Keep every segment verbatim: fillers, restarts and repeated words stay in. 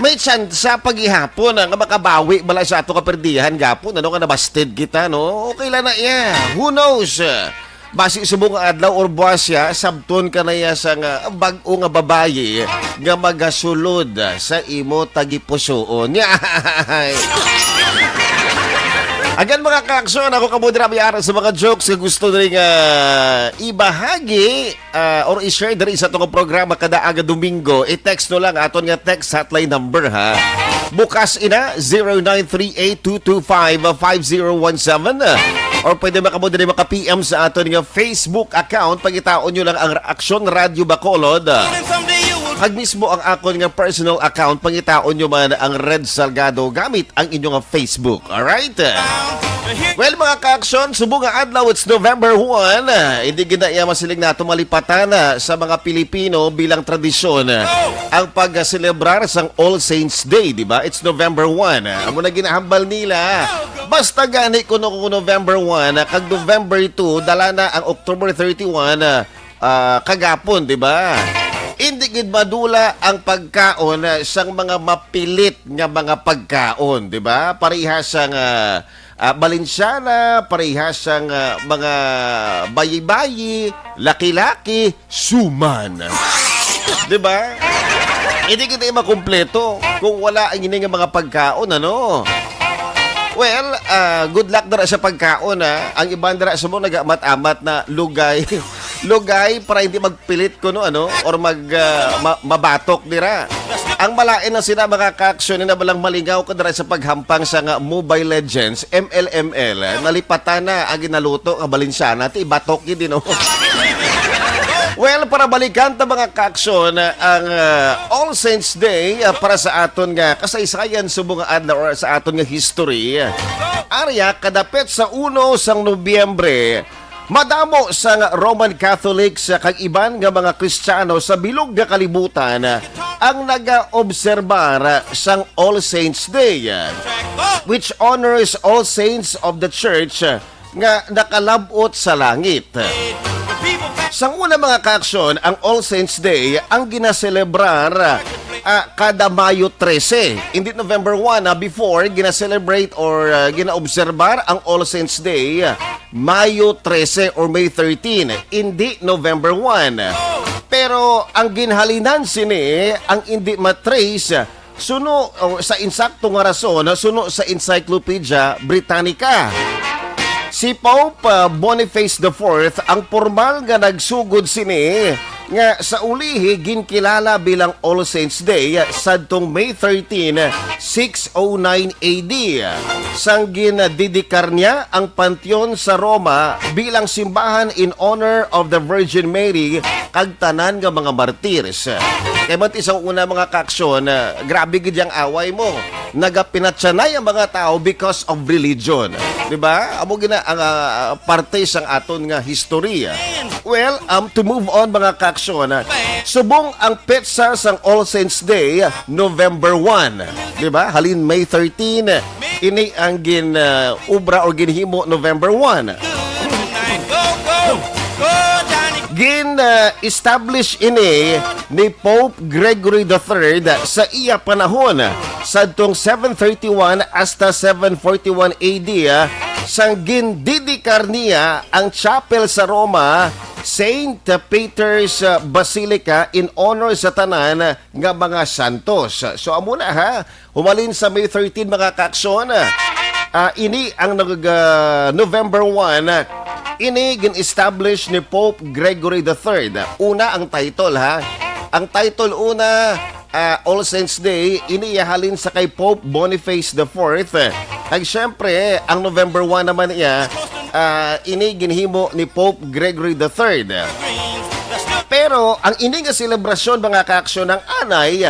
May tsansa pa gihapon, ah, nga makabawi bala sa ato kaperdihan gapon, ano, nga nabasted kita, no? Okay lang na iya. Who knows? Basi subong nga adlaw or buwas siya, sabton ka na iya sa nga bag-o nga babayi nga magasulod sa imo tagipusoon. Again, mga kaakson, ako kamo dira may ara sa mga jokes nga gusto diri nga ibahagi, ah, or i-share diri sa atong programa kada aga Domingo. I-text no lang aton nga text hotline number, ha. Bukas ina, zero nine three eight two two five five zero one seven. Or pwede man kamo diri maka-P M sa aton nga Facebook account. Pangitaon nyo lang ang Aksyon Radyo Bacolod. Kag mismo ang akon nga personal account, pangitaon nyo man ang Red Salgado gamit ang inyo nga Facebook. Alright? Well, mga ka-aksyon, subong nga adlaw, it's November one. Hindi gid na iya masiling nato malipatan, ah, sa mga Pilipino bilang tradisyon, ah, ang pagselebrar sang All Saints Day, di ba? It's November one. Ah, amo na ginahambal nila. Basta gani kuno kung November one, ah, kag November two, dala na ang October thirty-one, ah, ah, kagapon, di ba? Hindi gid madula ang pagkaon, ah, sang mga mapilit nga mga pagkaon, di ba? Parehas sang, ah, ah, Balenciana, parehas sang, ah, mga bayi-bayi, laki-laki, suman. Di ba? Hindi kita makumpleto kung wala ang ini nga mga pagkaon, ano? Well, ah, good luck dira sa pagkaon, ha. Ang iban dira sa mo nagamat-amat na lugay. Lugay para hindi magpilit kuno, ano, or mag, ah, ma-, mabatok dira. Ang malain na sila, mga ka-aksyon, na balang malingaw ka dira sa paghampang sa nga Mobile Legends, M L M L. Nalipatan na ang ginaluto nga Balenciana, ti batok gid, no? Well, para balikan ta, mga ka-aksyon, ang, ah, All Saints Day, ah, para sa aton nga kasaysayan subong nga adlaw or sa aton nga history. Arya, kadapit sa uno sang Nobyembre, madamo sang Roman Catholics kag iban nga mga Kristiyano sa bilog nga kalibutan ang nagaobserbar sang All Saints Day, which honors all saints of the Church nga nakalab-ot sa langit. Sang una, mga kaaksyon, ang All Saints Day ang ginaselebrar, ah, kada Mayo trese. Hindi November one, ah, before, ginaselebrate or, ah, ginaobserbar ang All Saints Day Mayo trese or May thirteen, hindi November one. Pero ang ginhalinan sini ang hindi ma-trace suno, o sa insakto nga rason, suno sa Encyclopedia Britannica. Si Pope, ah, Boniface the fourth ang pormal nga nagsugod sini nga sa ulihi ginkilala bilang All Saints Day sadtong May thirteen, six oh nine A D, sang gindedikar niya ang panteon sa Roma bilang simbahan in honor of the Virgin Mary kag tanan nga mga martyrs. Kay man ti sa una, mga kaaksyon, ah, grabe gid ang away mo. Nagapinatsanay ang mga tao because of religion. Di ba? Amo gina ang, ah, parte sang aton nga history. Well, um, to move on, mga kaaksyon, ah, subong ang petsa sang All Saints Day, November one. Di ba? Halin May thirteen, ini ang gin, ah, obra o ginhimo November one. Gin, ah, establish ini ni Pope Gregory the third sa iya panahon, sadtong seven thirty-one hasta seven forty-one A D, sang gindedikar niya ang chapel sa Roma, Saint Peter's Basilica, in honor sa tanan nga mga santos. So, amo na, ha, humalin sa May thirteen, mga kaaksyon, ah, ini ang nag-, ah, November one, ini gin-establish ni Pope Gregory the third. Una ang title, ha. Ang title una, ah, All Saints Day, ini halin sa kay Pope Boniface the fourth. Kag syempre, ang November one naman iya, ah, ini ginhimo ni Pope Gregory the third. Pero ang ini nga selebrasyon, mga kaaksyon, ang anay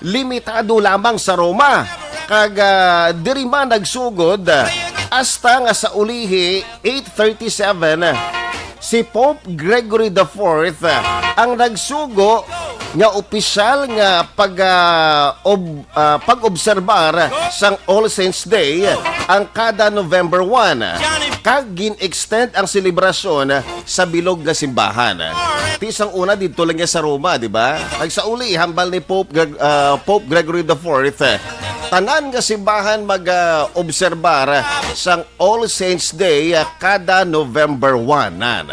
limitado lamang sa Roma, kag, ah, diri man nagsugod, ah, hasta nga sa ulihi, eight thirty-seven, si Pope Gregory the fourth, ah, ang nagsugo nga opisyal nga pag, ah, ob-, ah, pag-obserbar sang All Saints Day ang kada November one, kag gin-extend ang selebrasyon sa bilog nga simbahan. Ti sang una didto lang niya sa Roma, di ba? Kag sa uli, hambal ni Pope Gre-, ah, Pope Gregory the fourth, tanan nga simbahan mag, ah, obserbar sang All Saints Day, ah, kada November one. Nan.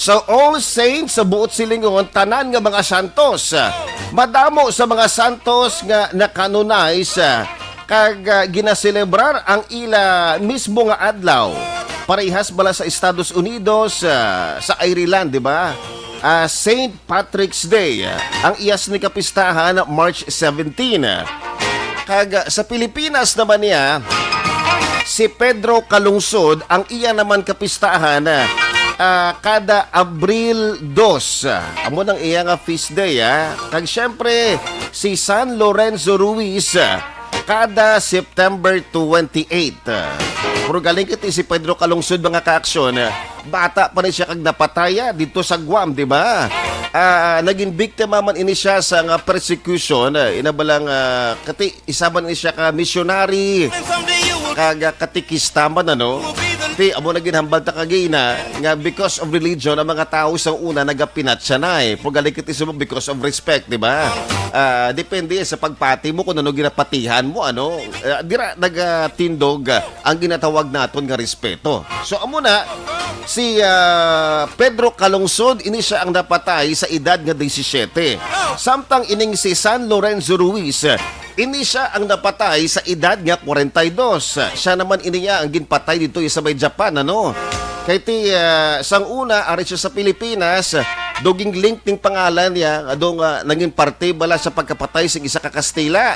So, All Saints, sa buot silingon, tanan nga mga santos. Madamo sa mga santos nga nakanonize, ah, kag, ah, ginaselebrar ang ila mismo nga adlaw. Parehas bala sa Estados Unidos, ah, sa Ireland, di ba? Ah, Saint Patrick's Day, ah, ang iya sini kapistahan, March seventeen. Kag, ah, sa Pilipinas naman niya, si Pedro Calungsod ang iya naman kapistahan, ah, kada Abril dos. Amo nang iya nga feast day, ah. Kag siyempre, si San Lorenzo Ruiz, ah, kada September twenty-eight. Pero galing kiti si Pedro Calungsod, mga kaaksyon, bata pa ni siya kag napataya dito sa Guam, di ba? Ah, naging biktima man ini siya sa nga persecution, ah, ina ba lang, ah, kati, isa man ni siya ka missionary, kag, ah, katikista man, ano? Ti, amo na ginhambal ta kagina nga because of religion, ang mga tao sa una nagapinatsanay. Pero galing kiti subong because of respect, di ba? Ah, depende sa pagpati mo kung ano ginapatihan mo, ano? Ah, dira nagatindog, ah, ang ginatawag naton nga respeto. So, amo na, si, ah, Pedro Calungsod, ini siya ang napatay sa edad nga disisiete. Samtang ining si San Lorenzo Ruiz, ini siya ang napatay sa edad nga kwarenta y dos. Siya naman ini ya ang ginpatay dito sa may Japan, ano? Kay ti, ah, sang una, ari siya sa Pilipinas, duging link ning pangalan niya, adong, ah, naging parte bala sa pagkapatay sa isa ka Kastila.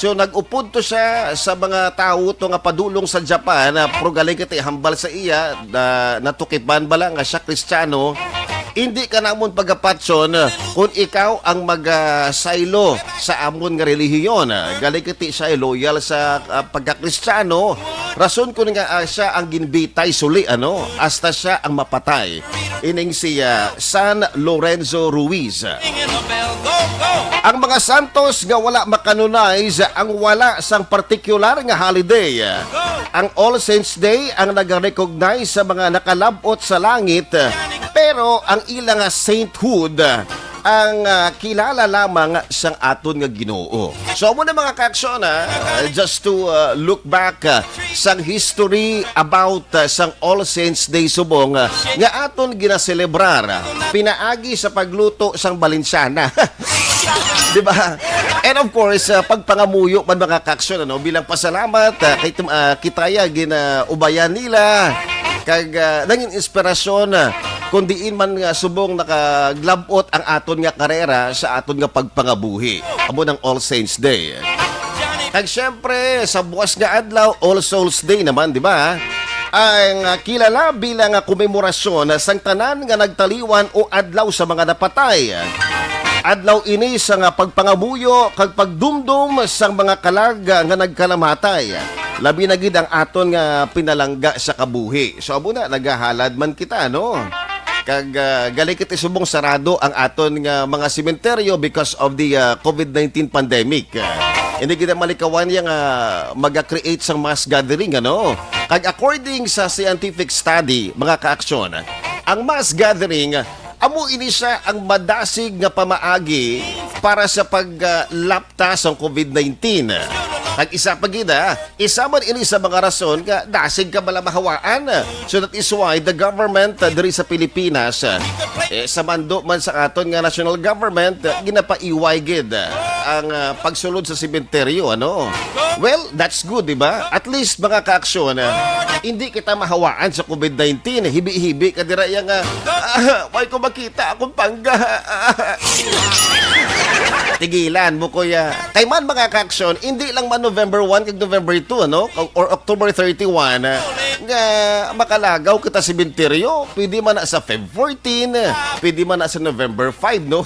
So, nag-upod to siya sa mga tawo to nga padulong sa Japan, ah, pero galing kiti hambal sa iya, na, natukipan bala nga siya Kristiyano. Hindi ka namon pagapatyon kung ikaw ang mag, ah, saylo sa amon nga relihiyon. Galing kiti siya ay loyal sa, ah, pagka-Kristiyano. Rason ko nga, ah, siya ang ginbitay suli, ano, hasta siya ang mapatay. Ining si, ah, San Lorenzo Ruiz. Ang mga santos nga wala makanonize ang wala sang partikular nga holiday. Ang All Saints Day ang nag-recognize sa mga nakalab-ot sa langit, pero ang ila nga sainthood ang, ah, kilala lamang sang aton nga Ginoo. So, amo na, mga kaaksyon, ah, just to, ah, look back, ah, sang history about, ah, sang All Saints Day subong, ah, nga aton ginaselebrar, ah, pinaagi sa pagluto sang Balenciana. Di ba? And of course, ah, pagpangamuyo man, mga kaaksyon, ano, bilang pasalamat, ah, kay tum-, ah, kita ya ginaubayan nila, kag, ah, nangin inspirasyon, ah, kung diin man nga subong nakaglab-ot ang aton nga karera sa aton nga pagpangabuhi. Amo nang All Saints Day. Kag siyempre, sa buwas nga adlaw, All Souls Day naman, di ba? Ang, ah, kilala bilang, ah, komemorasyon sang tanan nga nagtaliwan o adlaw sa mga napatay. Adlaw ini sa nga pagpangamuyo kag pagdumdom sang mga kalag, ah, nga nagkalamatay. Labi na gid ang aton nga pinalangga sa kabuhi. So, amo na, nagahalad man kita, no? Kag, ah, gali kiti subong sarado ang aton nga mga sementeryo because of the, ah, covid nineteen pandemic. Ah, hindi kita malikawan yang, ah, maga-create sang mass gathering, ano? Kag according sa scientific study, mga kaaksyon, ang mass gathering, amo ini siya ang madasig nga pamaagi para sa pag, ah, lapta sang covid nineteen. Kag isa pa gid, ah, isa man ini sa mga rason nga dasig ka bala mahawaan. So that is why the government, ah, diri sa Pilipinas, ah, eh, sa mando man sa aton nga national government, ah, ginapaiway gid, ah, ang, ah, pagsulod sa sementeryo, ano? Well, that's good, di ba? At least, mga kaaksyon, ah, hindi kita mahawaan sa covid nineteen. Hibi-hibi ka dira yang, ah, ah, way ko makita akong pangga. Tigilan mo, kuya. Kay man, mga kaaksyon, hindi lang man November one kag November two, ano? Or October thirty-one, ah, nga makalagaw kita sa sementeryo. Pwede man na sa Feb fourteen, pwede man na sa November five, no?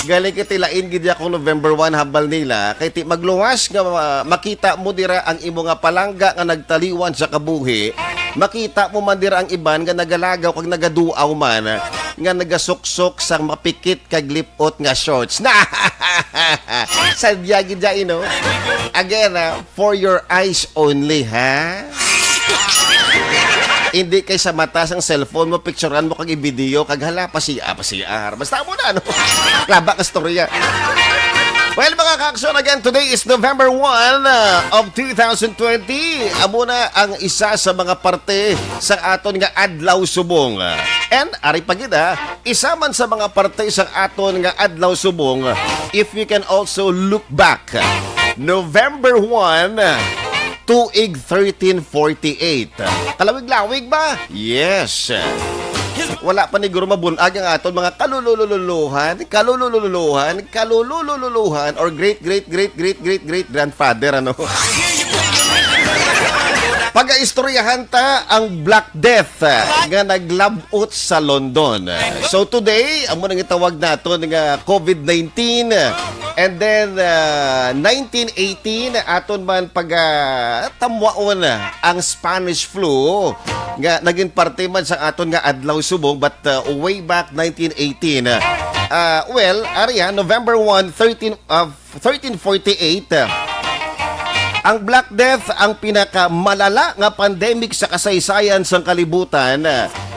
Galing kay ti lain gid ya kung November one hambal nila, kay ti magluwas nga, ah, makita mo dira ang imo nga palangga nga nagtaliwan sa kabuhi. Makita mo man dira ang iban nga nagalagaw kag nagaduaw man, nga nagasuksok sang mapikit kag lip-ot nga shorts. Na sadya gid ya, you know? Again, ah, for your eyes only, ha? Hindi kay sa mata sang cellphone mo, picturean mo kag i-video kag hala, pasiya, pasiya. Basta mo na, ano? Laba ka storya. Well, mga ka-aksyon, again, today is November one, uh, of two thousand twenty. Amo na ang isa sa mga parte sa aton nga adlaw subong. And ari pa gid, ha, isa man sa mga parte sa aton nga adlaw subong, if we can also look back, November one, tuig thirteen forty-eight. Kalawig-lawig ba? Yes. Wala pa ni guro mabunag ang aton mga kalulululuhan, kalulululuhan, kalulululuhan, or great, great, great, great, great, great grandfather, ano? Pag-istoryahan ta ang Black Death, ah, nga naglab-ot sa London. So today, amo nang itawag naton nga covid nineteen. And then, ah, nineteen eighteen, aton man pag, ah, tamwaon ang Spanish flu nga naging parte man sa aton nga adlaw subong, but, ah, way back nineteen eighteen. Ah, well, ari, ah, November one, thirteen, ah, thirteen forty-eight, ang Black Death ang pinakamalala nga pandemic sa kasaysayan sang kalibutan.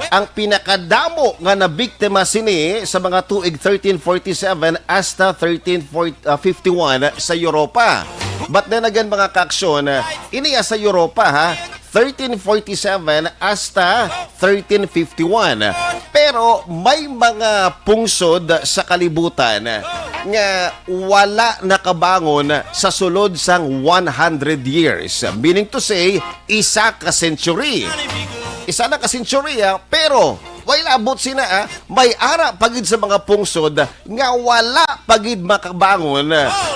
Ang pinakadamo nga nabiktima sini sa mga tuig thirteen forty-seven hasta thirteen fifty-one sa Europa. But then again, mga kaaksyon, ini sa Europa, ha, thirteen forty-seven hasta thirteen fifty-one. Pero may mga pungsod sa kalibutan nga wala nakabangon sa sulod sang one hundred years. Meaning to say, isa ka century. Isa na ka century, ah, pero way labot sina, ah, may ara pa gid sa mga pungsod nga wala pa gid makabangon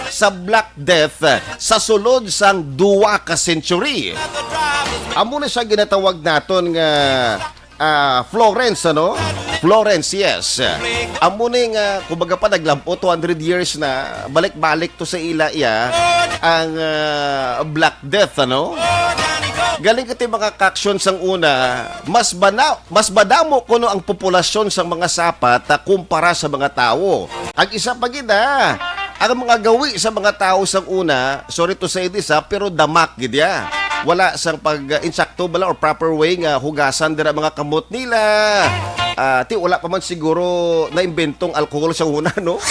sa Black Death sa sulod sang duwa ka century. Amo na siya ginatawag naton nga, ah, Florence, ano? Florence, yes. Amo ni nga, kumbaga pa, naglab-ot two hundred years na, balik-balik to sa ila iya ang, ah, Black Death, ano? Galing kati mga kaaksyon sang una, mas bana-, mas madamo kuno ang populasyon sang mga sapat, ah, kumpara sa mga tawo. Ang isa pa gid, ah, ang mga gawi sa mga tawo sang una, sorry to say this, ah, pero damak gid ya. Wala sang pag, ah, insakto bala or proper way nga hugasan dira mga kamot nila. Ah, ti wala pa man siguro naimbentong alcohol sa una, no?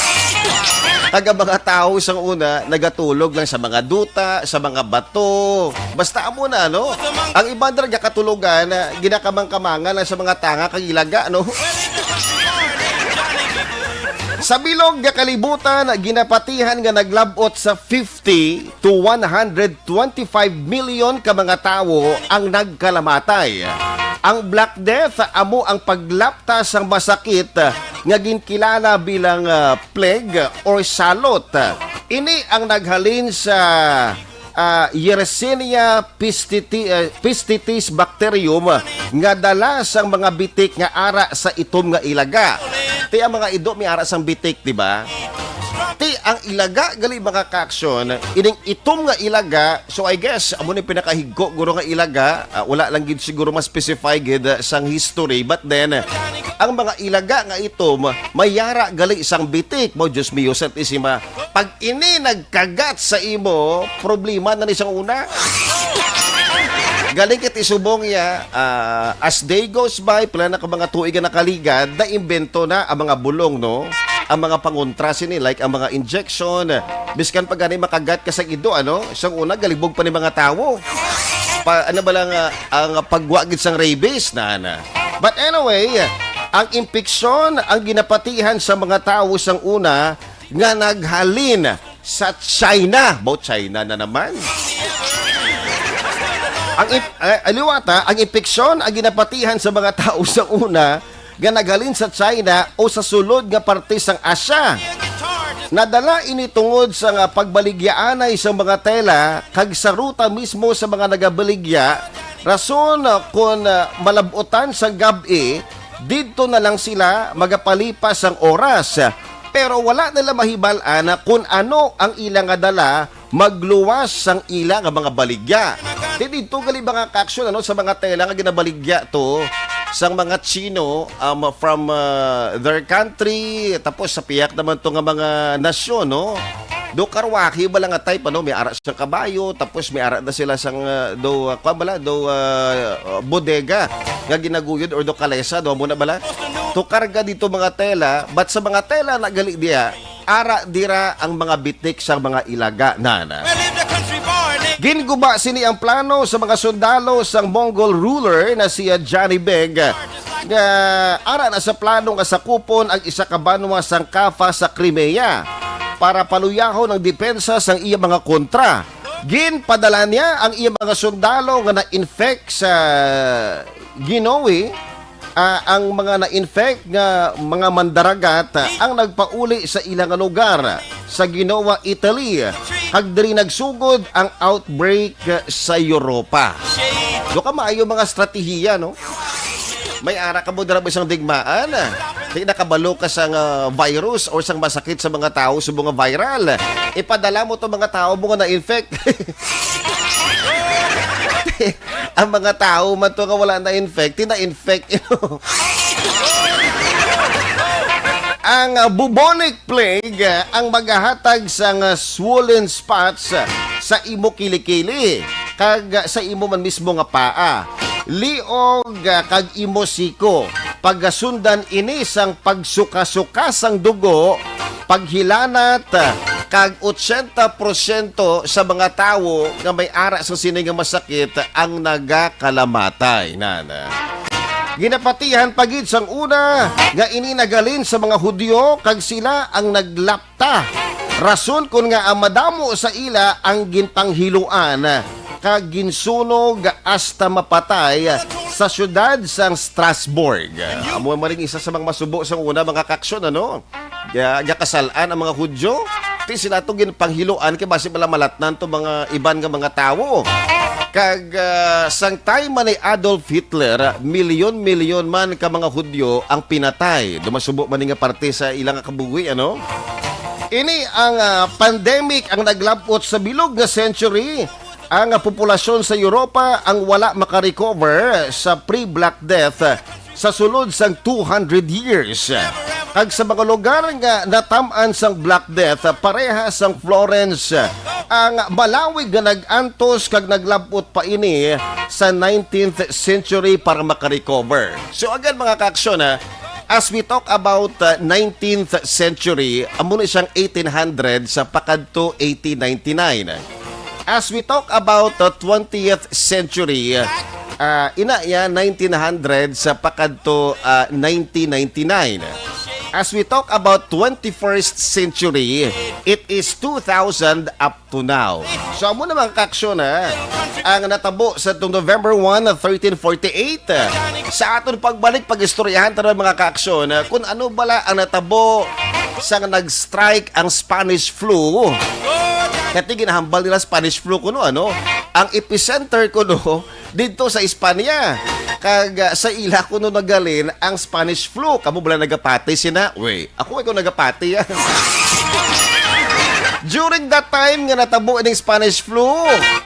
Kag ang mga tawo sang una nagatulog lang sa mga duta, sa mga bato. Basta amo na, no? Ang iban dira ginakatulogan, ah, ginakamang-kamangan lang sa mga tanga kag ilaga, no? Sa bilog nga kalibutan, ginapatihan nga naglab-ot sa fifty to one hundred twenty-five million ka mga tawo ang nagkalamatay. Ang Black Death amo ang paglapta sang masakit nga ginkilala bilang, ah, plague or salot. Ini ang naghalin sa, ah, Yersinia pestiti-, ah, pestitis bacterium nga dala sang mga bitik nga ara sa itom nga ilaga. Ti ang mga ido may ara sang bitik, di ba? Ti ang ilaga gali, mga kaaksyon, ining itom nga ilaga, so I guess amo ni pinakahigko guro nga ilaga, ah, wala lang gid siguro ma-specify gid, ah, sang history, but then ang mga ilaga nga itom may ara gali sang bitik mo, Diyos mio, Santisima. Pag ini nagkagat sa imo, problema na ni sang una. Galing kit isubong iya, ah, as day goes by, pila na ka mga tuig nga nakaligad, naimbento na ang mga bulong, no? Ang mga pangontra sini, like ang mga injection, biskan pa gani makagat ka sa ido, ano? Sang una, galibog pa ni mga tawo. Pa, ano ba lang, ah, ang pagwa gid sang rabies, na, na. But anyway, ang impeksyon ang ginapatihan sa mga tawo sang una nga naghalin sa China. Bo, China na naman. Ang ip-, eh, aliwata, ang impeksyon ang ginapatihan sa mga tawo sa una nga naghalin sa China o sa sulod nga parte sang Asia. Nadala ini tungod sa nga pagbaligyaanay sa mga tela kag sa ruta mismo sa mga nagabaligya, rason kon, ah, malab-utan sang gab-i, didto na lang sila magapalipas sang oras. Pero wala nila mahibal-an kon ano ang ila nga dala magluwas sang ila nga mga baligya. Di dito gali mga kaaksyon, ano, sa mga tela nga ginabaligya to sang mga Chino, um, from, uh, their country, tapos sa pihak naman to nga mga nasyon, no? Do karwahe bala nga type, ano, may ara sang kabayo, tapos may ara na sila sang, uh, do, uh, kwa bala, do, uh, uh, bodega nga ginaguyod or do kalesa, do, amo na bala. To karga dito mga tela, but sa mga tela na gali diya, ara dira ang mga bitik sang mga ilaga, nana. Ginguba sini ang plano sa mga sundalo sang Mongol ruler na si Johnny Beg, nga ara na sa plano nga sakupon ang isa ka banwa sang Kaffa sa Crimea para paluyahon ang depensa sang iya mga kontra. Ginpadala niya ang iya mga sundalo nga na-infect sa Ginoe, ah, ang mga na-infect nga mga mandaragat, ah, ang nagpauli sa ila nga lugar sa Genoa, Italy, kag diri nagsugod ang outbreak, ah, sa Europa. Do ka maayo mga estratehiya, no? May ara ka mo dira isang digmaan, ah. Di nakabalo ka sang, ah, virus or sang masakit sa mga tawo, sa mga viral. Ipadala mo to mga tawo mo nga na-infect. Ang mga tawo man to nga wala na-infect, na-infect. Ang, ah, bubonic plague, ah, ang magahatag sang, ah, swollen spots, ah, sa imo kilikili kag, ah, sa imo man mismo nga paa, liog, ah, kag imo siko. Pagasundan ini sang pagsuka-suka sang dugo, paghilanat, ah, kag otsenta porsyento sa mga tawo nga may ara sa sini nga masakit ang nagakalamatay. Nana. Ginapatihan pa gid sang una nga ini nagalin sa mga Hudyo kag sila ang naglapta. Rason kon ngaa madamo sa ila ang ginpanghiluan kag ginsunog hasta mapatay sa siyudad sang Strasbourg. Amo man rin isa sa mga masubo sang una, mga kaaksyon, ano? Ga-, gakasal-an ang mga Hudyo. Ti sila to ginpanghiluan kay basi bala malatnan to mga iban nga mga tawo. Kag, ah, sang time man ni Adolf Hitler, milyon-milyon man ka mga Hudyo ang pinatay. Dumasubo man ni nga parte sa ilang kabuhi, ano? Ini ang, ah, pandemic ang naglabot sa bilog nga century. Ang, ah, populasyon sa Europa ang wala makarecover sa pre-Black Death sa sulod sang two hundred years. Kag sa mga lugar nga natam-an sang Black Death, pareha sang Florence, ang Malawig nga nag-antos kag naglabot pa ini sa nineteenth century para makarecover. So again, mga kaaksyon, ha, as we talk about, uh, nineteenth century, amo na siyang eighteen hundred sa pakadto eighteen ninety-nine. As we talk about the twentieth century, ah, ina ya nineteen hundred sa pakadto, ah, nineteen ninety-nine. As we talk about twenty-first century, it is two thousand up to now. So, amo na, mga kaaksyon, ha, ang natabo sa tong November one, thirteen forty-eight. Sa aton pagbalik, pag-istoryahan ta na, mga kaaksyon, kung ano bala ang natabo sa nag-strike ang Spanish flu. Kati ginahambal nila Spanish flu kuno, ano? Ang epicenter kuno didto sa Espanya. Kag, ah, sa ila kuno nagalin ang Spanish flu. Kamo bala nagapati sina? Wait, ako ikaw nagapati, ah. During that time nga natabo ining Spanish flu,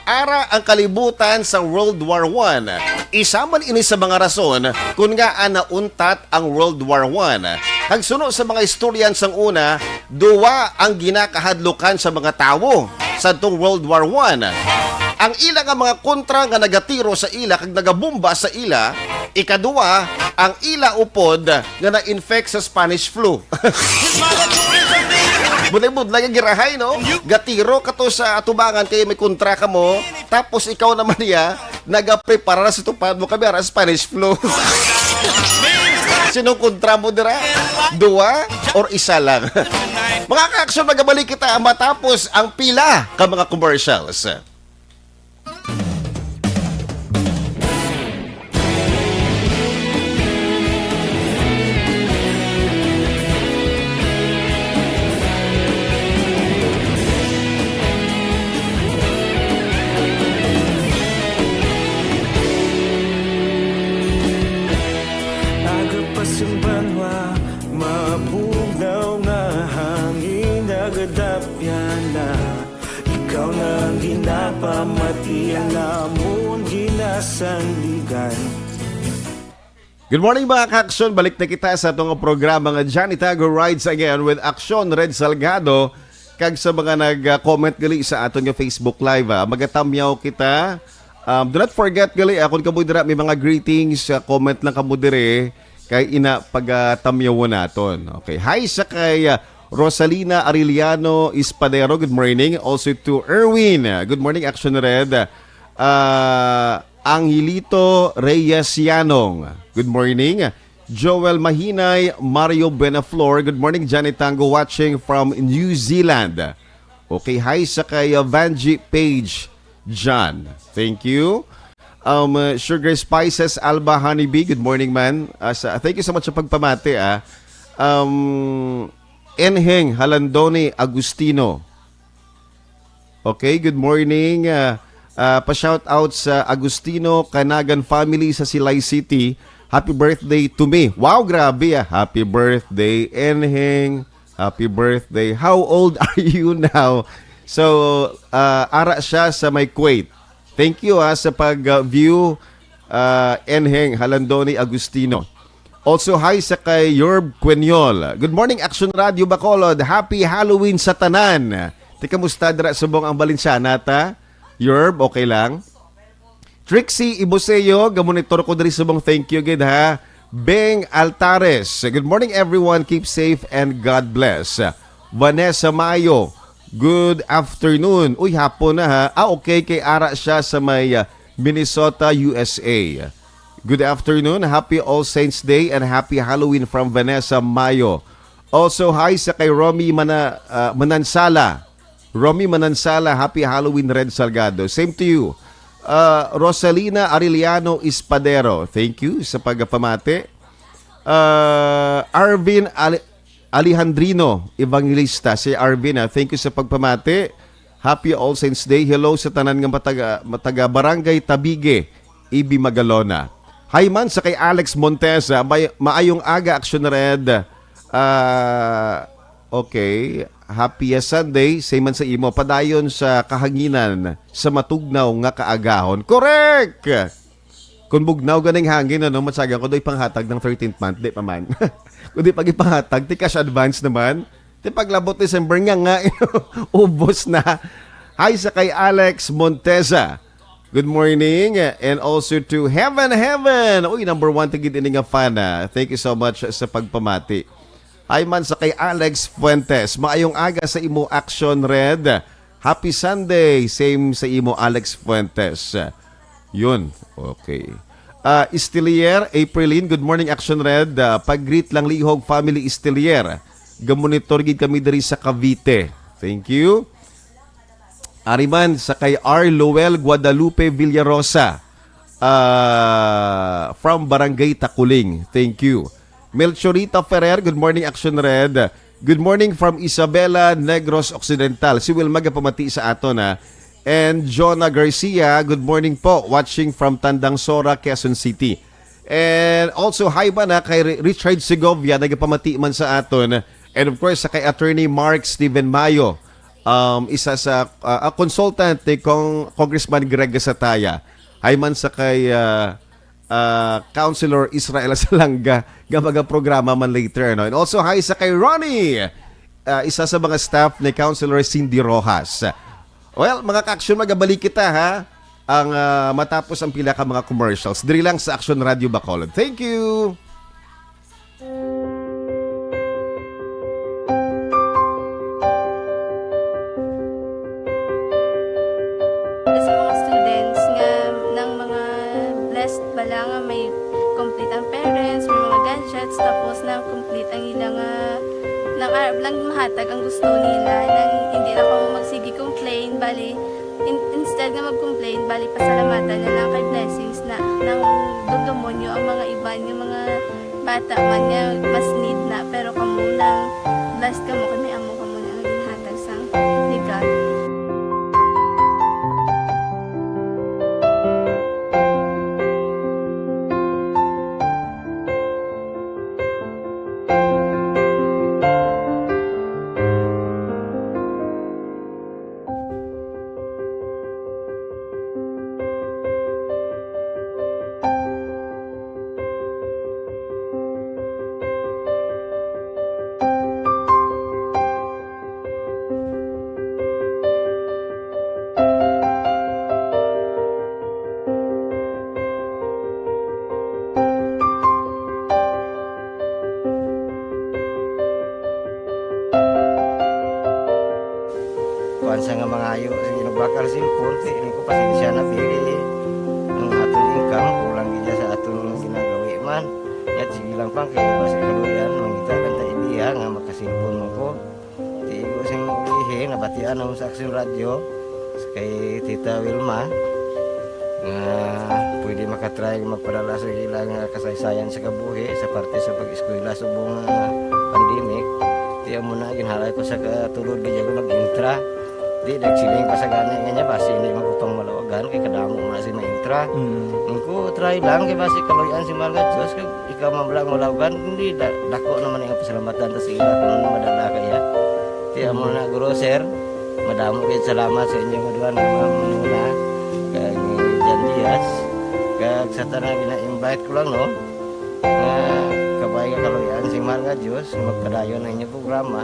ara ang kalibutan sa World War One. Isa man ini sa mga rason kung ngaa nauntat ang World War One. Kag suno sa mga istoryan sang una, duwa ang ginakahadlukan sa mga tawo sadtong World War One. Ang ila nga mga kontra nga nagatiro sa ila kag nagabomba sa ila, ikaduwa, ang ila upod nga na-infect sa Spanish flu. Budlay-budlay nga girahay, no? Gatiro ka to sa atubangan kay may kontra ka mo, tapos ikaw naman niya, nagaprepara na sa tupad mo kami ara Spanish flu. Sinong kontra mo dira? Dua or isa lang? Mga kaaksyon, magabalik kita matapos ang pila ka mga commercials. Aga pa sa banwa, mabugnaw nga hangin, nagadapyan na. Ikaw na ang ginapamatian namo. Sandigan. Good morning, mga ka-aksyon. Balik na kita sa atong programa nga Johnny Tango Rides Again with Aksyon Red Salgado. Kag sa mga nag-comment gali sa aton nga Facebook Live, ah, magatamyaw kita. Um, do not forget gali, ah, kung kamo dira may mga greetings, ah, comment lang kamo dire kay ina pagatamyawon naton. Okay. Hi sa kay, ah, Rosalina Arellano Espadero. Good morning. Also to Erwin. Good morning, Action Red. Ah, Angelito Reyes Yanong. Good morning. Joel Mahinay, Mario Buenaflor. Good morning, Johnny Tango, watching from New Zealand. Okay, hi sa kay, uh, Vanji Page John. Thank you. Um, uh, Sugar Spices, Alba Honeybee. Good morning, man. Uh, sa, thank you so much sa pagpamati, ah. Um, Enheng Halandoni Agustino. Okay, good morning. Ah, ah, pa-shout out sa Agustino Canagan family sa Silay City. Happy birthday to me. Wow, grabe, ah. Happy birthday, Enheng. Happy birthday. How old are you now? So, ah, ara siya sa may Kuwait. Thank you, ah, sa pag-view, ah, Enheng Halandoni Agustino. Also, hi sa kay Yorb Queniol. Good morning, Action Radio Bacolod. Happy Halloween sa tanan. Ti, kamusta dira subong ang Valenciana, ta? Yorb, okay lang? Trixie Ibuseo, gamonitor ko diri subong. Thank you gid, ha. Beng Altares. Good morning, everyone. Keep safe and God bless. Vanessa Mayo, good afternoon. Uy, hapon na, ha. Ah, okay, kay ara siya sa may, ah, Minnesota, U S A. Good afternoon. Happy All Saints Day and happy Halloween from Vanessa Mayo. Also, hi sa kay Romy Mana-, ah, Manansala. Romy Manansala, happy Halloween, Red Salgado. Same to you. Ah, Rosalina Arellano Espadero, thank you sa pagpamati. Ah, Arvin Ale-, Alejandrino Evangelista, si Arvin, ah, thank you sa pagpamati. Happy All Saints Day. Hello sa tanan nga mataga, mataga Barangay Tabige, Ibi Magalona. Hi man sa kay Alex Montesa, may, maayong aga, Action Red. Ah, okay. Happy, ah, Sunday. Same man sa imo. Padayon sa kahanginan sa matugnaw nga kaagahon. Correct! Kung bugnaw ganing hangin, ano, matsagan ko do'y panghatag ng thirteenth month, di pa man. Kung di pag ipanghatag, ti cash advance naman. Ti paglabot December nga nga, ubos na. Hi sa kay Alex Monteza. Good morning. And also to Heaven Heaven. Uy, number one, tigid ini nga fan, ah. Thank you so much sa pagpamati. Hi man sa kay Alex Fuentes. Maayong aga sa imo, Action Red. Happy Sunday. Same sa imo, Alex Fuentes. Yun. Okay. Ah, Estilier, Aprilin, good morning, Action Red. Ah, pag-greet lang lihog, family Estilier. Gamonitor gid kami diri sa Cavite. Thank you. Ari man sa kay R. Lowell Guadalupe Villarosa, ah, from Barangay Taculing. Thank you. Melchorita Ferrer, good morning, Action Red. Good morning from Isabela, Negros Occidental. Si Wilma gapamati sa aton, ha. And Jonah Garcia, good morning po. Watching from Tandang Sora, Quezon City. And also, hi man, ha, kay Ri-, Richard Segovia, nagapamati man sa aton. And of course, sa kay Attorney Mark Steven Mayo, um, isa sa, uh, a consultant ni Cong-, Congressman Greg Gasataya. Hi man sa kay, uh, uh, Councilor Israel Salanga, nga magaprograma man later, no? And also, hi sa kay Ronnie, uh, isa sa mga staff ni Councilor Cindy Rojas. Well, mga ka-action, magabalik kita, ha? Ang, ah, matapos ang pila ka mga commercials. Diri lang sa Action Radio Bacolod. Thank you! Sa mga students nga, ng mga blessed bala nga may complete ang parents, may mga gadgets, tapos na complete ang ila nga, nang arab lang mahatag ang gusto nila, nang hindi lang kamo magsige complain, bali, in-, instead nga mag-complain, bali, pasalamatan na lang kay blessings na, nang dugamon nyo ang mga iban nga mga bata man nga mas need na, pero kamo nang blessed kamo kay may amo kamo na nga ginhatag sang ni God. Kuwan sa nga mangayo sa ginabakal cellphone, ti, ini ko pasensya na, bili. Ang aton income, kulang gid sa aton ginagawi man. Yat, sige lang pang, kaya basi kaluyan, mangita lang ta idea nga makasilpon mo ko. Ti, ko sing ulihi, nabatian ako sa Action Radio, sa kay Tita Wilma, nga pwede makatry magpadala sa ilang, ah, kasaysayan sa kabuhi, sa parte sa pag-eskwela subong, ah, pandemic. Ti, amo na, ginhalay ko sa katulod, di ako nag-intra. Di, nagsiling pa sa gani nga niya, basi hindi magkupang malawagan, kay kadamo na si maintra. Mm. Ang ko, try lang, kay basi kaluyan si Mahal nga Diyos, kag ikaw man lang malawagan, hindi, da-, dako naman ang pasalamatan ta sa ila kung ano madala kaya. Ti, amo na, guro, sir, madamo kayo salamat sa inyo nga duha, ni Ma'am Luna, kag ni Jan Diaz, kag sa tanan gina-invite ko lang, no, nga kabay nga kaluyan si Mahal nga Diyos, magpadayon ang inyong programa,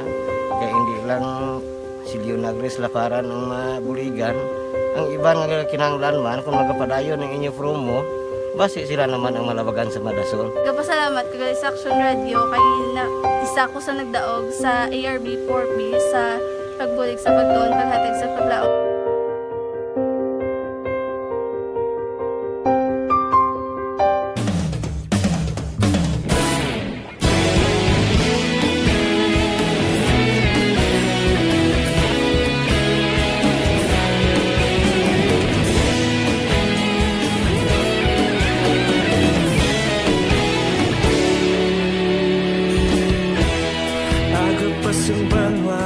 kay hindi lang si Leonagris Laparan ang mabuligan. Ang iban nga kinahanglan man, kung magapadayon ang inyo promo, basi sila naman ang malabagan sa madasol. Gapasalamat ko sa Action Radio kay na, isa ko sa nagdaog sa A R B four B sa pagbulig sa pagtuon, paghatag sa paglaom. Aga pa sing banwa,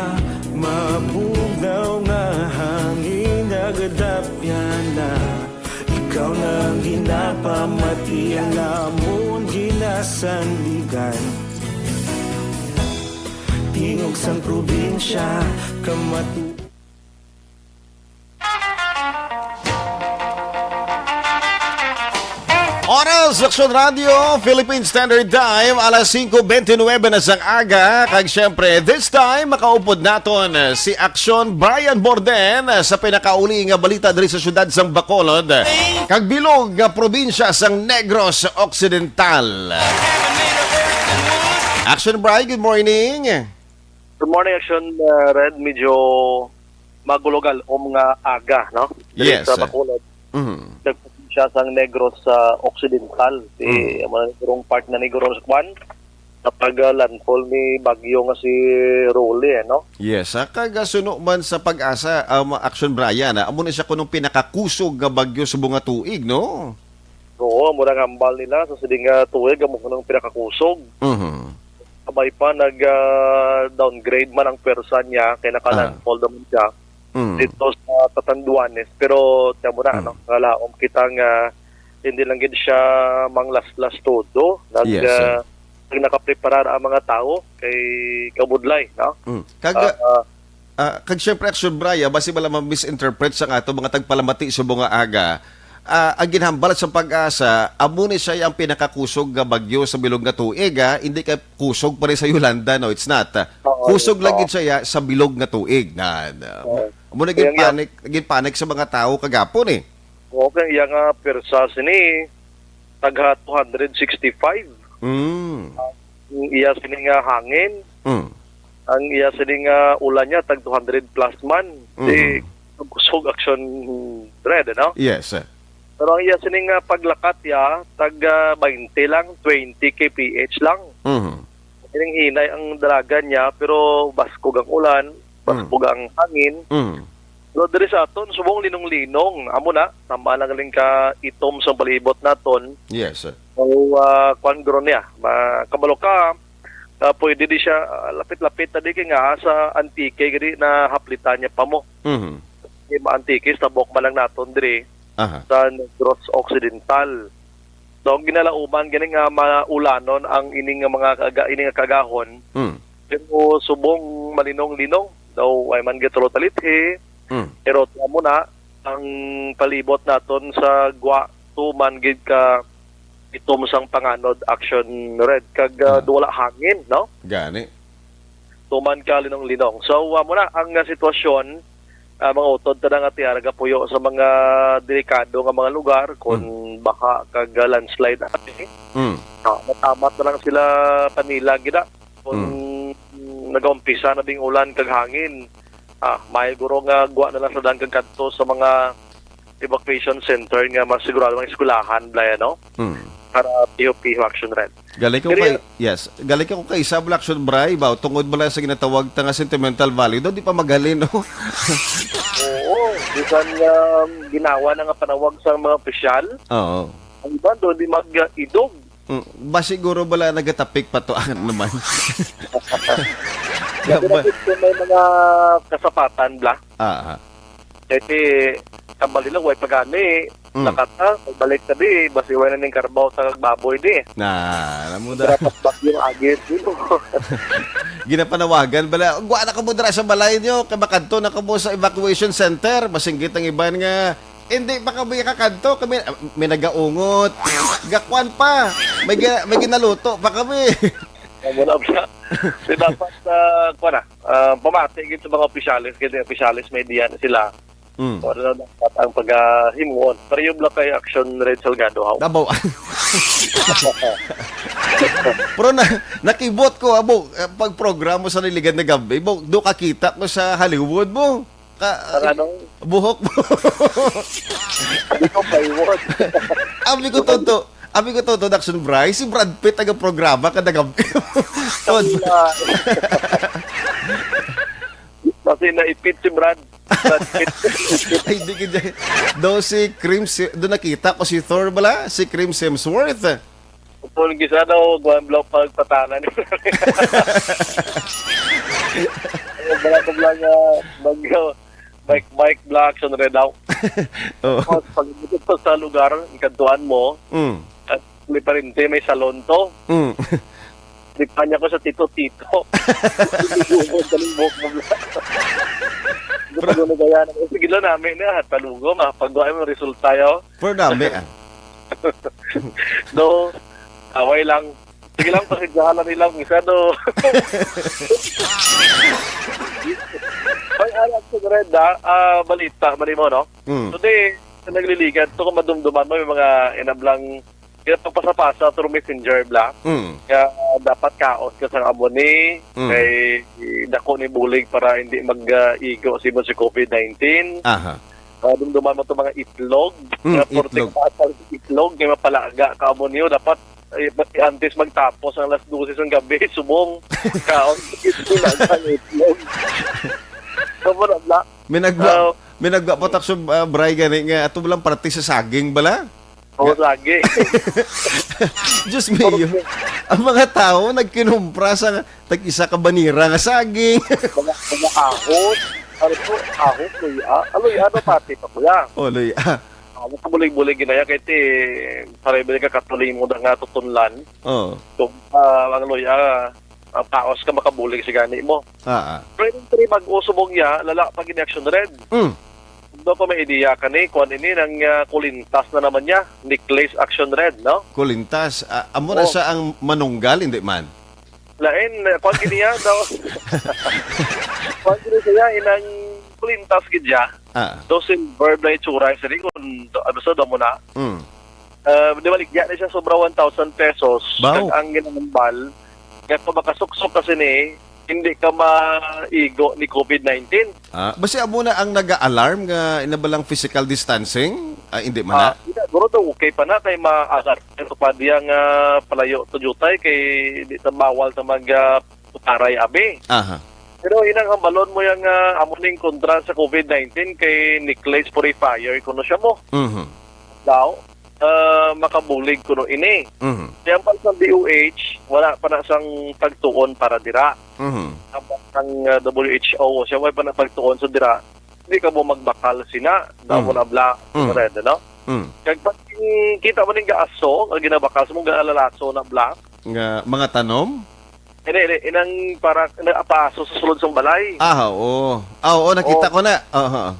mabugnaw nga hangin, nagadapyan na. Ikaw na ang ginapamati, ang amon ginasandigan. Tingog sang probinsya, kamatu- Oras, Action Radio, Philippine Standard Time, alas singko bente nuebe na sang aga. Kag siyempre, this time, makaupod naton si Action Brian Borden sa pinakauli nga balita diri sa siyudad sang Bacolod, kag bilog nga probinsya sang Negros Occidental. Action Brian, good morning. Good morning, Action, uh, Red. Medyo magulogal-om nga aga, no? Diri Yes, sa sir. Bacolod. Mhm. Nagpasensya sang Negros sa Occidental. Si, Mm. amo na sigurong part na ni Negros kwan. Napag-, ah, landfall ni bagyo nga si Rolly, eh, no? Yes, ah, kag, ah, suno man sa PAGASA, um, Action Brian, ah, amo na siya kunong pinakakusog nga bagyo subong nga tuig, no? Oo, mura nga hambal nila sa siling nga tuig, amo kunong pinakakusog. Mhm. Sabay pa nag, ah, downgrade man ang pwersa niya, kay Ah. naka-landfall naman siya Mm. dito sa Catanduanes. Pero, tiyan mo na, Mm. ano, nga laom kita nga hindi lang gid siya manglaslas todo. Nag, Yes, sir. ah, nag nakapreparar ang mga tawo kay kabudlay, no? Mm. Kag, Ah, ah, ah, kag siyempre, Action Brian, basi wala ma-misinterpret sa ato mga tagpalamati subong nga aga, ah, ang ginhambal sa PAGASA, amo ni siya ang pinakakusog nga bagyo sa bilog nga tuig, ah. Hindi kay kusog pa rin sa Yolanda, no? It's not. Oo, Kusog lang oo. gid siya sa bilog nga tuig. Na, na, Oo. amo na Kaya nga ginpanik, ginpanik sa mga tawo kagapon, eh. Oo, kay iya nga pwersa sini, tagha two hundred sixty-five. Mm. Ang iya sini nga hangin, Mm. ang iya sini nga ulan niya, tag two hundred plus man. Mm. Di, kusog, Action Red, no? Yes, sir. Pero ang iya sini nga paglakat ya, tag, ah, twenty lang, twenty K P H lang. Mhm. Ining hinay ang dalagan niya, pero baskog ang ulan, baskog Mm. ang hangin. Mm. Pero diri sa aton, subong linong-linong. Amo na, tama lang galing ka itom sa palibot naton. Yes, sir. So, ah, kwan guro niya. Ma-, kabalo ka, ah, pwede di siya, ah, lapit-lapit na di kay nga sa Antique, gani na haplitan niya pa mo. Mhm. Di ma-Antique, sa Bokma lang naton diri, Aha. sa Negros Occidental. So, ginalauman gani nga maulanon ang ini nga mga kaga-, ini nga kagahon. Mm. Pero subong malinong-linong, daw ay man gitulo talithi, Mm. pero amo na ang palibot naton sa gwa, tuman gid ka itom sang panganod, Action Red, kag, ah, Ah. wala hangin, no? Gani. Tuman ka linong-linong. So, amo na ang, ah, sitwasyon, ah, mga utod ta na nga tiar gapuyo sa mga delikado nga mga lugar, kon Hmm. baha kag, ah, landslide ani. Hmm. Ah, matamat na lang sila panila gid, ah. Kon Hmm. nagaumpisa na ding ulan kag hangin, Ah, may guro nga gwa na lang sa dangkag kadto sa mga evacuation center nga mas sigurado ang eskwelahan, Blay, ano? Hmm. Para piho-piho action red. Galing ko Diri kay, yes. Galing ko kay isa, Black Shot Bray, ba? Tungod ba lang sa ginatawag ta nga sentimental value, daw di pa maghalin, no? Oo, bisan nga ginawa na nga panawag sa mga opisyal, Oo. Ang iba doon di mag-idog. Mm, ba siguro bala nagatapik pa to, ano naman? Grabe. Kung may mga kasapatan, Bla. Ah, ah. Kasi, tambal nila, way pa gani. Mm. Nakata, balik na di, basi way na ning karbaw sa baboy di. Na, alam mo da. Dapat bagyong agit, yun. Ginapanawagan bala, "Gwa na kamo dira sa balay nyo, kay makadto na kamo sa evacuation center." Masinggit ang iban nga, "Hindi pa kami kakadto, kami, ah, may nagaungot. Gakwan pa, may gi-, may ginaluto pa kami." Ang wala pa. Di dapat, ah, kuwan na, ah, pamati gid sa mga opisyalis, kay opisyalis may diyan sila. Mm. Wala na dapat ang paghimuon. Pareho lang kay Action Red Salgado, haw. Nabaw. Pero na, nakibot ko, abo, eh, pag programa sa Niligan na Gabi, bo, do kakita ko sa Hollywood mo. Ka, Ang ano? Buhok mo. Hindi ko paiwon. Abi ko, Tonto. Abi ko, Tonto, Action Bray, si Brad Pitt ang programa kada gabi. Tod. Wala. Kasi naipit si Brad. Ay, di gid. Do si Chris, do nakita ko si Thor bala, si Chris Hemsworth. Kung gisa daw, guwan blow pagpatanan. Wala ko lang, ah, mag, Mike, Mike Black, Action Red daw. Oo. Tapos, pag pa sa lugar, ang kantuan mo, Mm. at may parente, may salon to. Mm. Di pa niya ko sa tito-tito. Hindi ko mo, galing buhok mo, Black. Hindi pa doon nagaya na. Sige lang namin na, ha, talugo, mapagawa mo resulta, yo. Pero dami, ah. No, away lang. Sige lang, pasensyahan lang nila kung isa, no. Ay, alam ko, Red, ah, ah, balita, mali mo, no? Mm. Today, sa nagliligan, to kung madumduman mo, may mga inablang, kaya pagpasapasa through messenger, bla. Mm. Kaya dapat kaos ka sa amo ni, Mm. kay dako ni bulig para hindi mag, ah, igo si mo si covid nineteen. Aha. Ah, dumduman mo to mga itlog. Mm, Nga porte itlog. Ka sa itlog, kay mapalaga ka amo niyo. Dapat, eh, ma-, antes magtapos ang alas dose sang gabi, subong. Kaon, itlog ang itlog. Kamu na, bla. May nagwa-, Ah. may nagwa-, patak sa, ah, Bray gani nga ato lang parte sa saging bala? Oo, Nga lagi. Diyos mio, ang mga tao nagkinumpra sa tag-isa ka banira nga saging. Mga, mga ahos. Ano to? Ahos, luya. Ah, luya, ano, pati pa, kuya? Oh, luya. Ah, makabulig-bulig ginaya kay ti, pareho ka katulimo na nga tutunlan. Oh. So, ah, ang luya, ah, paos ka makabulig si gani mo. Ah, ah. Pero yung three mag-usubong niya, lala pag in action red. Mm. Daw pa may idea ka ni, kuan ini, nang, ah, kulintas na naman niya. Necklace action red, no? Kulintas. Ah, amo na Oh. sa ang manunggal, hindi man? Lain, eh, kuan gid niya daw. Kuan gid siya, inang kulintas gid siya. Ah. Daw silver na itsura, siri kung do-, ano sa damo na. Mm. Ah, di baligya na siya sobra one thousand pesos. Baw. Kag ang ginahambal, kaya kung makasuksok kasi ni, hindi ka maigo ni covid nineteen. Ah, basi amo na ang naga-alarm nga inabalang physical distancing? Ah, hindi man na? Ah, hindi, siguro daw okay pa na kay ma-alarm ito pa diya nga palayo to jutay kay di ta bawal ta mag, ah, putaray abi. Aha. Pero inang hambalon mo yang, ah, amo ning kontra sa covid nineteen kay necklace purifier kuno siya mo. Mhm. Daw, ah, makabulig kuno ini. Mhm. Kaya ang sa D O H, wala pa na sang pagtuon para dira. Mhm. Ang, ang, ah, W H O, siya wala pa na pagtuon sa dira. Hindi ka mo magbakal sina, daw mo Mhm. na bla, Mhm. red, no? Mhm. Kag pag kita mo ning gaaso, ang ginabakal sa mong gaalalaso na bla. Nga mga tanom? Hindi, hindi. Inang para naapaso sa sulod sa balay. Ah, oo. Ah, oo, nakita Oo. ko na. Aha.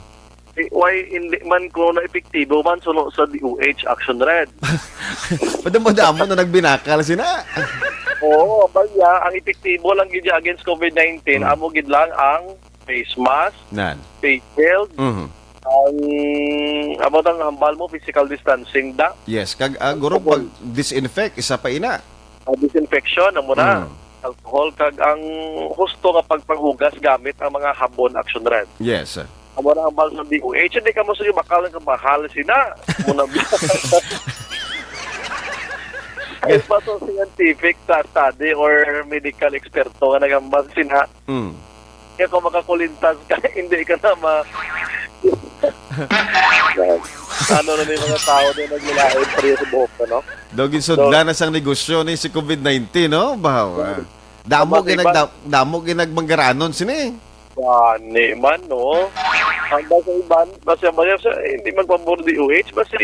Eh, why hindi man ko na epektibo man suno sa D O H Action Red? Madamo-damo na nagbinakal sina. Oo, baya, ang epektibo lang gid against covid nineteen, Mm. amo gid lang ang face mask, Nan. face shield, Mhm. ang amo tang hambal mo, physical distancing da. Yes, kag, ah, guro Alcohol. pag disinfect, isa pa ina. Ah, disinfection, amo na. Mm. alcohol, kag ang husto nga pagpanghugas gamit ang mga habon, Action Red. Yes. Amo na ang bahal sa D O H. Hindi ka mo sige bakal nga mahal sina. Muna Ay pa sa scientific sa study or medical eksperto nga nagambal sina. Mm. Kaya kung makakulintas ka, hindi ka na ma... Ano na ni mga tao din naglalain pareho sa buhok, ano? Daw ginsudlan na sang negosyo ni si covid nineteen, no? Bahaw, ah. Damo Tama, ginag-, iba. Da-, damo ginagmanggaranon sini. Gani man, no? Ang basta iban, basta ba niya sa, eh, hindi man pabor D O H, basta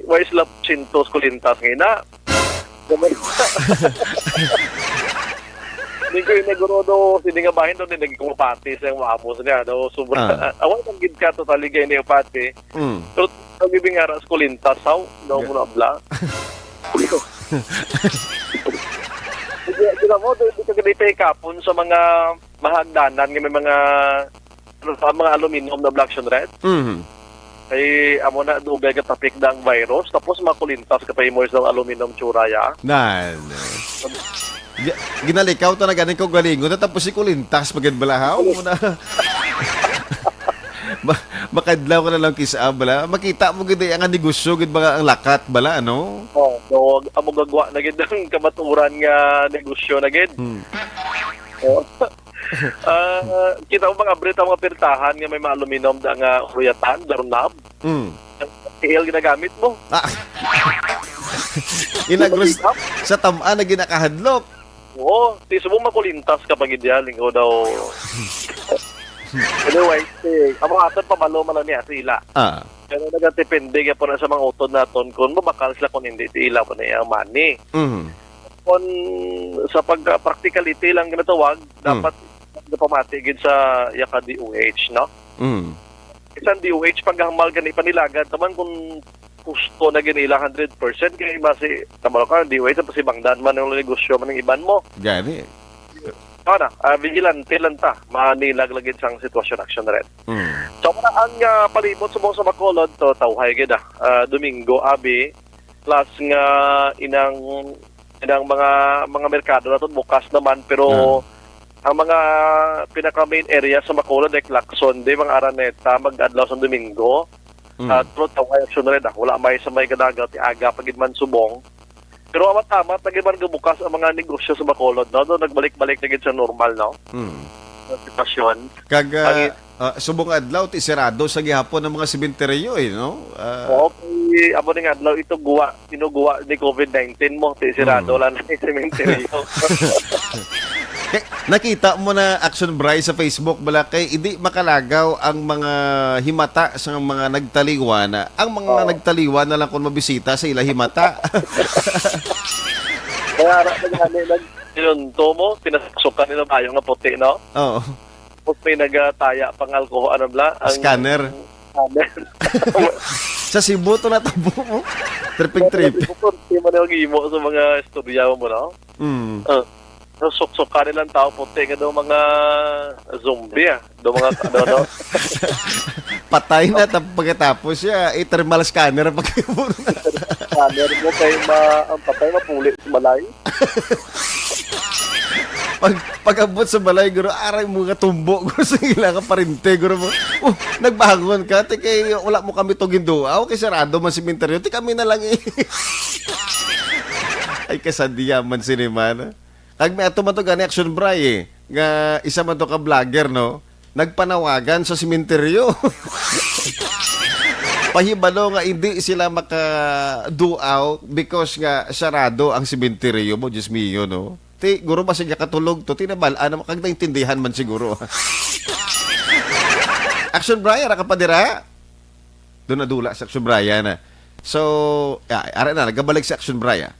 wais lap sintos kulintas nga ina. Hindi ko yung naguro do, hindi nga bahin do, hindi nagkumapati sa yung maamos niya. Do, sobra. Ah. Awan ang gid ka totally kay hindi pati. Mm. Pero ang gibing ara sa kulintas, saw, daw Yeah. mo na abla. Hindi, hindi na mo, hindi ka ganito ikapon sa mga mahagdanan nga may mga, ano, sa mga aluminum na black and red. Mhm. Ay, amo na, dugay ka tapik na ang virus, tapos makulintas ka pa immerse ng aluminum tsura, ya. Nan. Gi-, ginalikaw ta na ganing kaugalingon na, tapos si kulintas, magid balahaw mo na. Ma-, makadlaw ka na lang kisa, bala. Makita mo gid ang negosyo, gid mga ang lakat, bala, ano? Oh, so, amo gagwa na gid ang kamaturan nga negosyo na gid. Hmm. Oh. Ah, kita mo bang abri ta mga pirtahan nga may mga aluminum da nga huyatan, doorknob? Mm. Tiil ginagamit mo. Ah. Inagros sa tam-an na ginakahadlok. Oo, ti subong makulintas ka pag idya, linggo daw. Anyway, si, amo aton pabalo man lang niya sa ila. Ah. Pero nagatipende gyapon na sa mga utod naton kung mabakal sila kung hindi ti ila po na iyang money. Mhm. Kung sa pagka-practicality lang ginatawag, Mm. dapat gapamati gid sa yaka D O H, no? Mm. Isang D O H paghamal gani panilagad taman kung gusto na gani ila hundred percent kay basi tama ka D O H sa pasibangdan man ang negosyo man ang iban mo. Gani. Ano, ah, vigilante lang ta, manilag lagi sang sitwasyon, Action Red. Mm. So, muna ang, ah, palibot subong sa Bacolod, to tawhay gid, ah. Ah, Domingo, abi, plus nga inang, inang mga, mga merkado naton bukas naman, pero Ah. ang mga pinaka main area sa Bacolod, like Lacson, di, mga Araneta, mag-adlaw sa Domingo. Mm. Ah, through tawhay, Action Red, ah. Wala may sa may gadagat, ti aga pa gid man subong. Pero amat-amat na gid man gabukas ang mga negosyo sa Bacolod, no? Do, nagbalik-balik na gid sa normal, no? Mm. Ang sitwasyon. Kag, ah, Ang ah, subong adlaw, ti sirado sa gihapon ang mga sementeryo, eh, no? Ah, Oo, kay amo ning adlaw, ito guwa, tinuguwa ni covid nineteen mo, ti sirado Mm. lang ang sementeryo. Kay, nakita mo na, Action Bry, sa Facebook, bala, kay hindi makalagaw ang mga himata sa mga nagtaliwan. Ang mga Oo. nagtaliwan na lang kung mabisita sa ila himata. Kaya ara na gani, nag-, sinunto mo, pinasukan nila bayo nga puti, no? Oo. Tapos may nagataya pang alcohol, ano bla? Ang Scanner. Scanner. Sa Cebu to natabo mo. Tripping trip. Di man yung imo sa mga istorya mo, no? Mm. Ah, so, suksukan nilang tao puti nga daw mga zombie, ah. Daw mga, ano, no? Patay na, tap-, pagkatapos siya, i-thermal scanner ang pagkabor na. Scanner mo kay ma-, ang patay mapuli sa balay. Pag, pag-abot sa balay, guro, aray mga tumbo, guro, sa ila ka parente, guro mo. Oh, nagbangon ka, ti kay wala mo kami to ginduaw, kay sarado man sementeryo, ti kami na lang eh. Ay, kasadiya man sini man. Kag may ato man to gani, Action Bry, eh, nga isa man to ka vlogger, no? Nagpanawagan sa sementeryo. Pahibalo nga hindi sila makaduaw because nga sarado ang sementeryo mo, Diyos mio, no? Ti, guro ba siya katulog to? Ti, nabal-an naman, kag naintindihan man siguro. Action Bry, ara ka pa dira? Doon nadula si Action Bry, ah. So, ah, ara na, nagabalik si Action Bry, ah.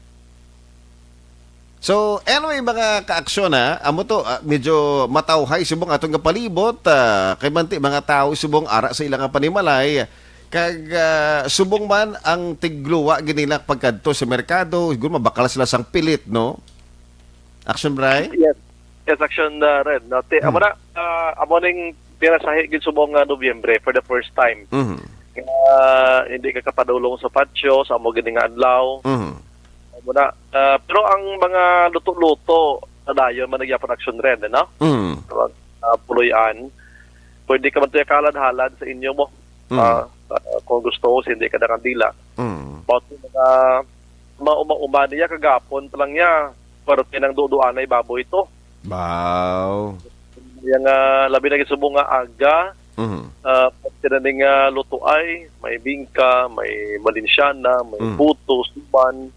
So, anyway, mga ka-aksyon, ha, amo to, ah, medyo matawhay subong aton nga palibot, ah, kay manti mga tao subong ara sa ila nga panimalay, kag, ah, subong man ang tigluwa gid nila pagkadto sa merkado, siguro mabakal sila sang pilit, no? Action, Bry? Yes. Yes, Action, ah, Red. No? Ti-, Hmm. amo na, ah, amo ning pinasahi gid subong nga Nobyembre for the first time. Mhm. Nga hindi ka kapadulong sa patio, sa amo gid nga adlaw. Mhm. Amo na. Ah, pero ang mga luto-luto, padayon man na gyapon, Action Red, no? Mm. Mag-, ah, puloy-an. Pwede ka man to ikahalad-halad sa inyo mo. Mm. Ah, ah, kung gusto mo, hindi ka na kandila. Mm. About sa mga uma-uma niya, kagapon pa lang niya, parte ng duduanay baboy to. Wow. Yang, ah, labi na gid subong nga aga, Mm. ah, parte na ning, ah, lutuay, may bingka, may balinsyana, may Mm. puto, suman,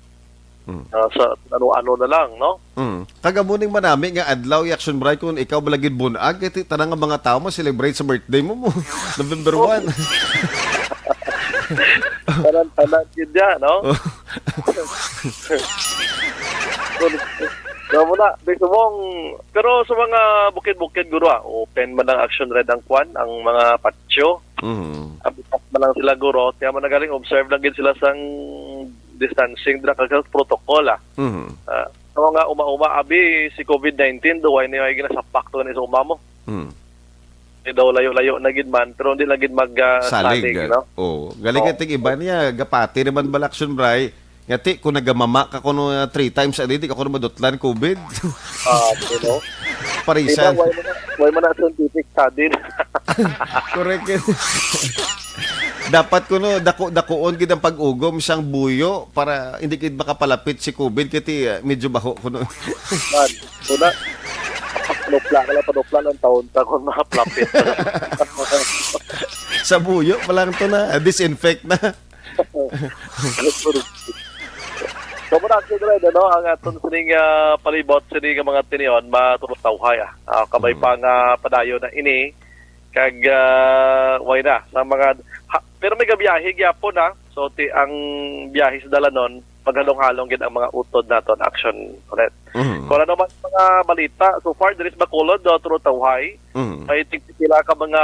Mm. ah, sa ano-ano na lang, no? Mm. Kag amo ning manami nga adlaw, Action Bray, kung ikaw ba lagi bunag, kay ti-, tanan nga mga tao mo celebrate sa birthday mo, mo. November Oh. one. Tanan-tanan yun niya, no? Oh. Kamo na, di subong, pero sa mga bukid-bukid, guro, ah, open man ang Action Red ang kwan, ang mga patio. Mm. Abitak man lang sila, guro. Kaya man nagaling, observe lang gid sila sang distancing, dira kag health protocol, ah. Mm. Ah, sa mga uma-uma, abi, si covid nineteen, duway niya ay ginasapak to ni sa uma mo. Mm. Di daw layo-layo na gid man, pero hindi lang gid mag, ah, Salig, salig, ah, no? Oo. Galing Oo. ka ting iba niya, gapati naman bala, Action Bray. Nga ti, kung nagamama ka kuno, ah, three times a day, di ka kuno madutlan covid. Ah, you know? Parisan. Di ba, why mo na, why mo na scientific study? Correct. Dapat kuno, dako-dakoon gid ang pag-ugom sang buyo para hindi gid makapalapit si covid, kay ti, ah, medyo baho kuno. Man, una, panupla ka lang, panupla lang taon ta kung makapalapit. Sa buyo pa lang to na, ah, disinfect na. So, muna, Action Red, ano, ang aton sining, ah, palibot sini nga mga tinion, matulog tawhay, ah. Ah, kabay Mm. pa nga padayon na ini, kag, ah, way na, sa mga, ha, pero may gabiyahe gyapon, ah. So, ti, ang biyahe sa dalanon, maghalong-halong gid ang mga utod naton, Action Red. Mm. Kung ano man mga balita, so far, diri sa Bacolod, ah, tulog tawhay, Mm. may tigpila ka mga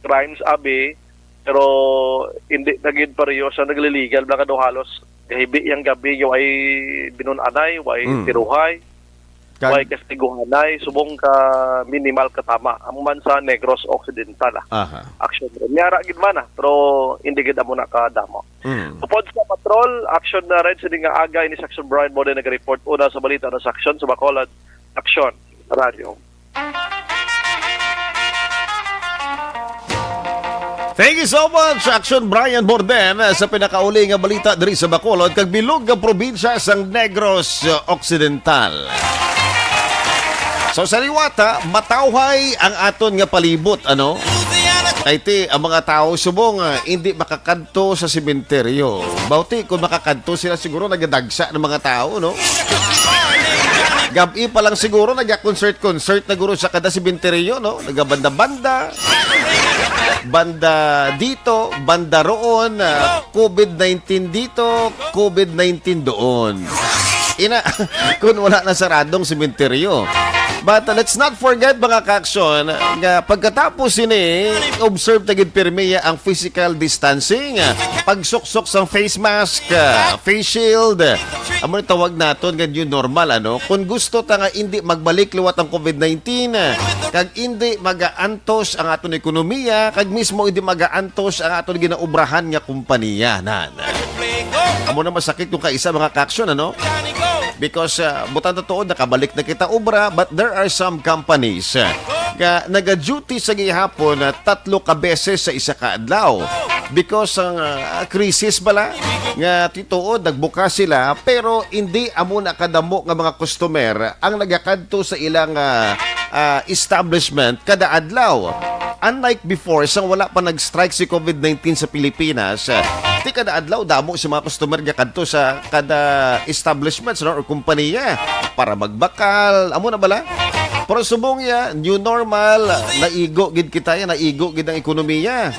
crimes, abi, pero hindi na gid pareho sa nagliligal, mga daw halos gahibi yang gabi, yung ay binunanay, way Mm. tiruhay, Kag way kastiguhanay, subong ka minimal ka tama. Amo man sa Negros Occidental, ah. Aha. Action Red. May ara gid man, ah, pero hindi gid amo na kadamo. Mm. Upod sa patrol, Action na Red, sini nga aga, ini sa Action Brian Bode nag-report. Una sa balita, ano sa Action sa Bacolod. Action. Radio. Thank you so much, Action Brian Borden, sa pinakauli nga balita diri sa Bacolod kag bilog nga probinsya sang Negros Occidental. So, sa liwat, ha, matawhay ang aton nga palibot, ano? Kay ti, ang mga tawo subong, ah, hindi makakadto sa sementeryo. Bauti, kung makakadto sila, siguro nagadagsa ng mga tawo, no? Gab-i pa lang siguro, nagka-concert-concert na guro sa kada sementeryo, no? Nagabanda-banda. Banda dito, banda roon, ah, covid nineteen dito, covid nineteen doon. Ina, kung wala na saradong sementeryo. But, uh, let's not forget, mga ka-aksyon, nga pagkatapos sini, observe ta gid pirmi ang physical distancing, pagsuksok sang face mask, uh, face shield. Amo ni tawag naton nga new normal, ano? Kung gusto ta nga hindi magbalik liwat ang covid nineteen, kag hindi mag-aantos ang aton ekonomiya, kag mismo hindi mag-aantos ang aton ginaubrahan nga kompanya, nan. Amo na masakit kung kaisa, mga ka-aksyon, ano? Because, ah, butang totoo, nakabalik na kita obra, but there are some companies, ah, nga naga-duty sa gihapon na tatlo ka beses sa isa ka adlaw. Because ang, ah, krisis bala, nga tituod, nagbukas sila, pero hindi amo na kadamo nga mga customer ang nagakadto sa ilang, ah, ah, establishment kada adlaw. Unlike before, sang wala pa nag-strike si covid nineteen sa Pilipinas, ah, ti kada adlaw damo si mga customer nga kadto sa kada establishments, no, or kompanya para magbakal, amo na bala. Pero subong ya, new normal, naigo gid kita ya, naigo gid ang ekonomiya.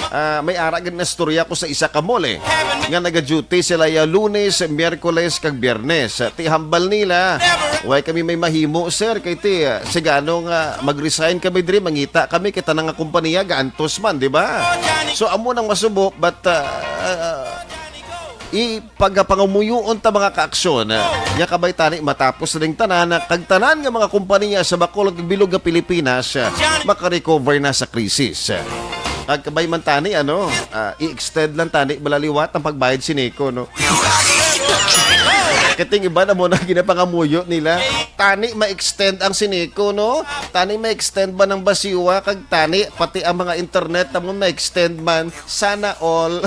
Ah, may ara gid na istorya ko sa isa ka mall, eh, nga naga-duty sila ya Lunes, Miyerkules, kag Biyernes. Ti hambal nila, "Way kami may mahimo, sir, kay ti, ah, sigano nga mag-resign kami diri, mangita kami kay tanan nga kompanya gaantos man, di ba?" So, amo nang masubo, but, ah, ah, ipagapangamuyoon ta, mga kaaksyon, ah, nga kabay tani matapos na ning tanan, ah, kag tanan nga mga kompanya sa Bacolod kag bilog nga Pilipinas, ah, makarecover na sa krisis. Kag kabay man tani, ano, ah, i-extend lang tani bala liwat ang pagbayad si Nico, no? Kating iba na mo na ginapangamuyo nila. Tani ma-extend ang Sineco, no? Tani ma-extend man ang Basiwa, kag tani pati ang mga internet namon ma-extend man. Sana all.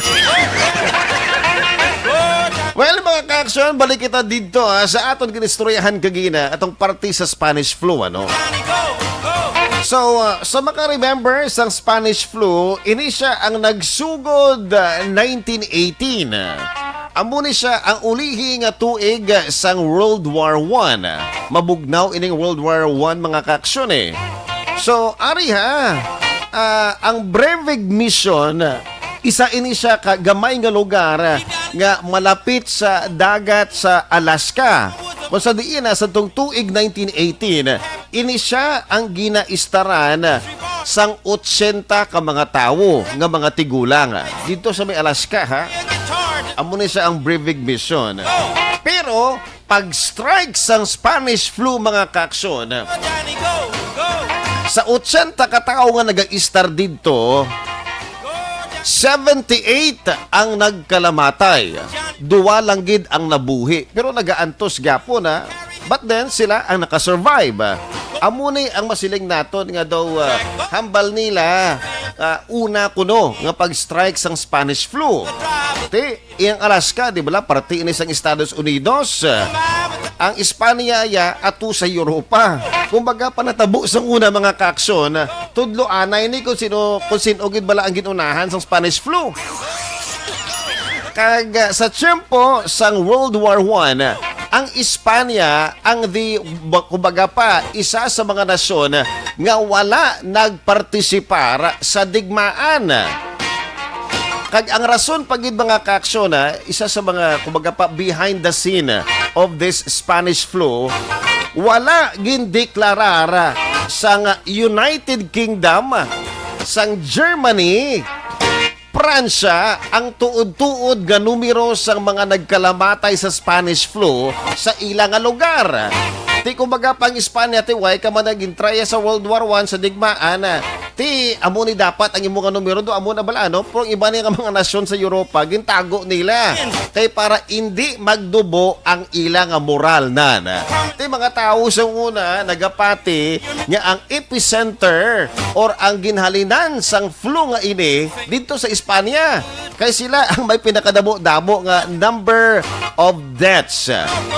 Well, mga ka-aksyon, balik kita dito, ah, sa aton ginistoryahan kagina, atong parte sa Spanish flu, ano? So, ah, sa maka-remember sang Spanish flu, ini siya ang nagsugod, ah, nineteen eighteen. Amo ni siya ang ulihi nga tuig sang World War One. Mabugnaw ining World War One, mga ka-aksyon, eh. So, ari ha, ah, ang Brevig Mission, isa ini siya ka gamay nga lugar nga malapit sa dagat sa Alaska. Kung sa diin na sa tong tuig nineteen eighteen, ini siya ang ginaistaran sang otsenta ka mga tawo nga mga tigulang dito sa may Alaska, ha. Amo ni siya ang Brevig Mission. Pero pag-strike sang Spanish flu, mga ka-aksyon, sa otsenta ka tawo nga nagaistar didto, seventy-eight ang nagkalamatay. Duwa lang gid ang nabuhi. Pero nagaantos gyapon, ha. But then, sila ang nakasurvive. Amo ni ang masiling naton nga daw, ah, hambal nila, ah, una kuno nga pag-strike sang Spanish flu. Ti, iyang Alaska, di ba, parte ini sang Estados Unidos. Ang Espanya ya ato sa Europa. Kumbaga, panatabo sang una, mga ka-aksyon, tudlo anay ni kung sino, kung sino gid bala ang ginunahan sang Spanish flu. Kag, ah, sa tiyempo sang World War One, ang Espanya ang di, ba-, kumbaga pa, isa sa mga nasyon nga wala nagpartisipar sa digmaan. Kag ang rason pa gid, mga ka-aksyon, ha, isa sa mga, kumbaga pa, behind the scene of this Spanish flu, wala gindeklarar sang United Kingdom, sang Germany, Pransya ang tuod-tuod nga numero sang mga nagkalamatay sa Spanish flu sa ila nga lugar. Ti, kumbaga, pang Espanya, ti, way ka man nag-intraya sa World War One sa digmaan, ah. Ti, amo ni dapat ang imo nga numero, do amo na bala, ano? Pero ang iba ni nga mga nasyon sa Europa, gintago nila. Kay para indi magdubo ang ila nga moral, nan. Ti, mga tawo sa una, nagapati nga ang epicenter or ang ginhalinan sang flu nga ini didto sa Espanya. Kay sila ang may pinakadamo-damo nga number of deaths,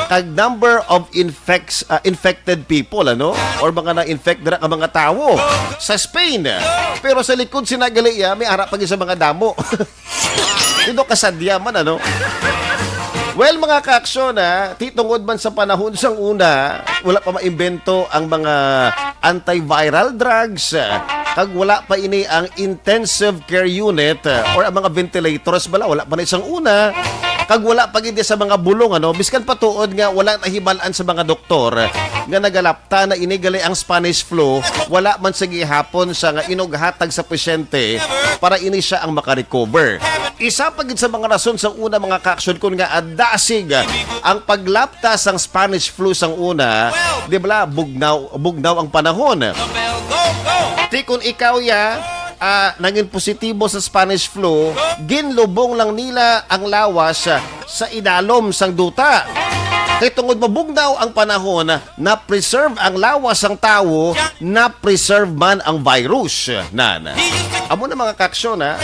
kag number of infects, ah, infected people, ano? Or mga na-infect dira nga mga tawo sa Spain. Pero sa likod sina gali iya, may ara pa gid sa mga damo. Ito kasadya man, ano? Well, mga ka-aksyon, ha, ti tungod man sa panahon sang una, wala pa maimbento ang mga antiviral drugs, kag wala pa ini ang intensive care unit, or ang mga ventilators bala, wala pa na sang una, kag wala pa gid sa mga bulong, ano, biskan pa tuod nga wala nahibal-an sa mga doktor nga nagalap ta na ini gali ang Spanish flu, wala man sa gihapon sa nga inughatag sa pasyente para ini siya ang makarecover. Isa pa gid sa mga rason sa una, mga ka-aksyon, kun nga adasig ang paglapta sang Spanish flu sang una, di ba, bugnaw, bugnaw ang panahon. Ti kun ikaw ya, ah, nangin positibo sa Spanish flu, ginlubong lang nila ang lawas sa idalom sang duta. Kay tungod mabugnaw ang panahon, na-preserve ang lawas sang tawo, na-preserve man ang virus. Nan. Amo na, mga ka-aksyon, ha,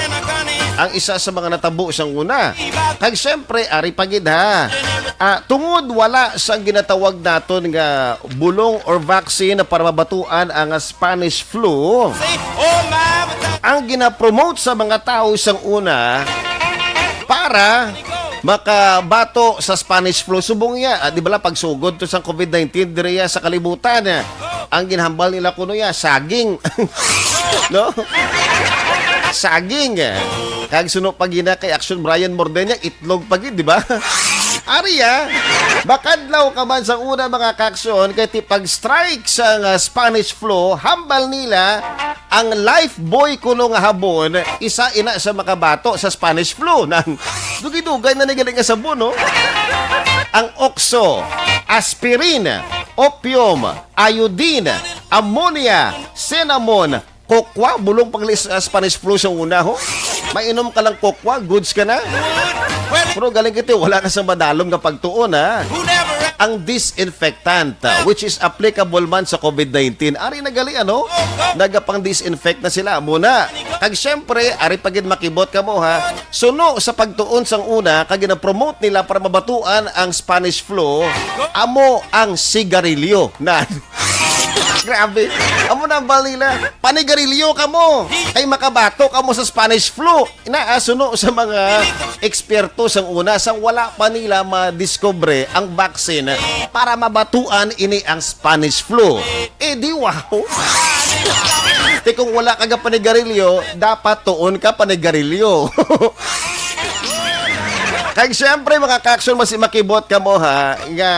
ang isa sa mga natabo sang una. Kag siyempre, ari pa gid, ha. Ah, tungod wala sang ginatawag naton nga bulong or vaccine para mabatuan ang Spanish flu, ang ginapromote sa mga tawo sang una para makabato sa Spanish flu. Subong ya, ah, di bala, pagsugod to sang COVID nineteen diriya sa kalibutan, ah, ang ginhambal nila kuno ya, saging. No? Saging. Kag suno pa gina kay Aksyon Brian Mordenya, itlog pa gid, di ba? Ari, ah, makadlaw ka man sa una, mga ka-aksyon, kay ti pag-strike sa nga Spanish flu, hambal nila ang Lifebuoy kuno nga habon, isa ina sa makabato sa Spanish flu. Nang dugay-dugay na ni gali nga sabon, no? Ang Oxo, aspirin, opium, iodine, ammonia, cinnamon, kokwa, bulong pang lis-, ah, Spanish flu sa una, ho. Mainom ka lang kokwa, goods ka na. Pero galing kiti, wala na sa madalom nga pagtuon, ha. ang disinfectant, uh, which is applicable man sa covid nineteen. Ari na gali, ano? Nagapang-disinfect na sila. Muna, kag syempre, ari pa gid makibot kamo, ha. Suno sa pagtuon sang una, kag gina-promote nila para mabatuan ang Spanish flu, amo ang sigarilyo. Na, grabe. Amo na ang bal nila, panigarilyo kamo. Kay makabato kamo sa Spanish flu. Ina, ah, suno sa mga eksperto sang una, sang wala pa nila madiskubre ang vaccine para mabatuan ini ang Spanish flu. Eh, di wow. Ti kung wala ka ga panigarilyo, dapat tuon ka panigarilyo. Kag siyempre, mga ka-aksyon, mas makibot kamo, ha, nga,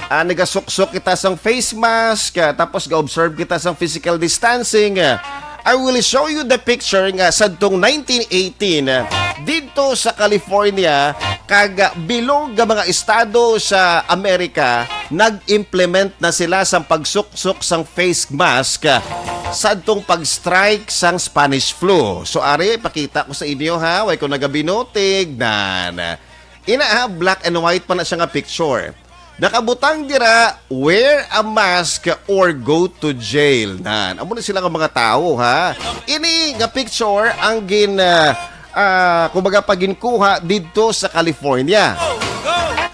ah, nagasuksok kita sang face mask, ah, tapos ga-observe kita sang physical distancing, ah. I will show you the picture nga sadtong nineteen eighteen, ah, didto sa California, kag, ah, bilog nga mga estado sa Amerika, nag-implement na sila sang pagsuksok sang face mask, ah, sadtong pag-strike sang Spanish flu. So, ari, pakita ko sa inyo, ha, way ko nagabinutig, nan. Ina, ha, black and white pa na siya nga picture. Nakabutang dira, "Wear a mask or go to jail." Nan, amo na sila nga mga tawo, ha. Ini nga picture ang gin, ah, ah, kumbaga, paginkuha didto sa California.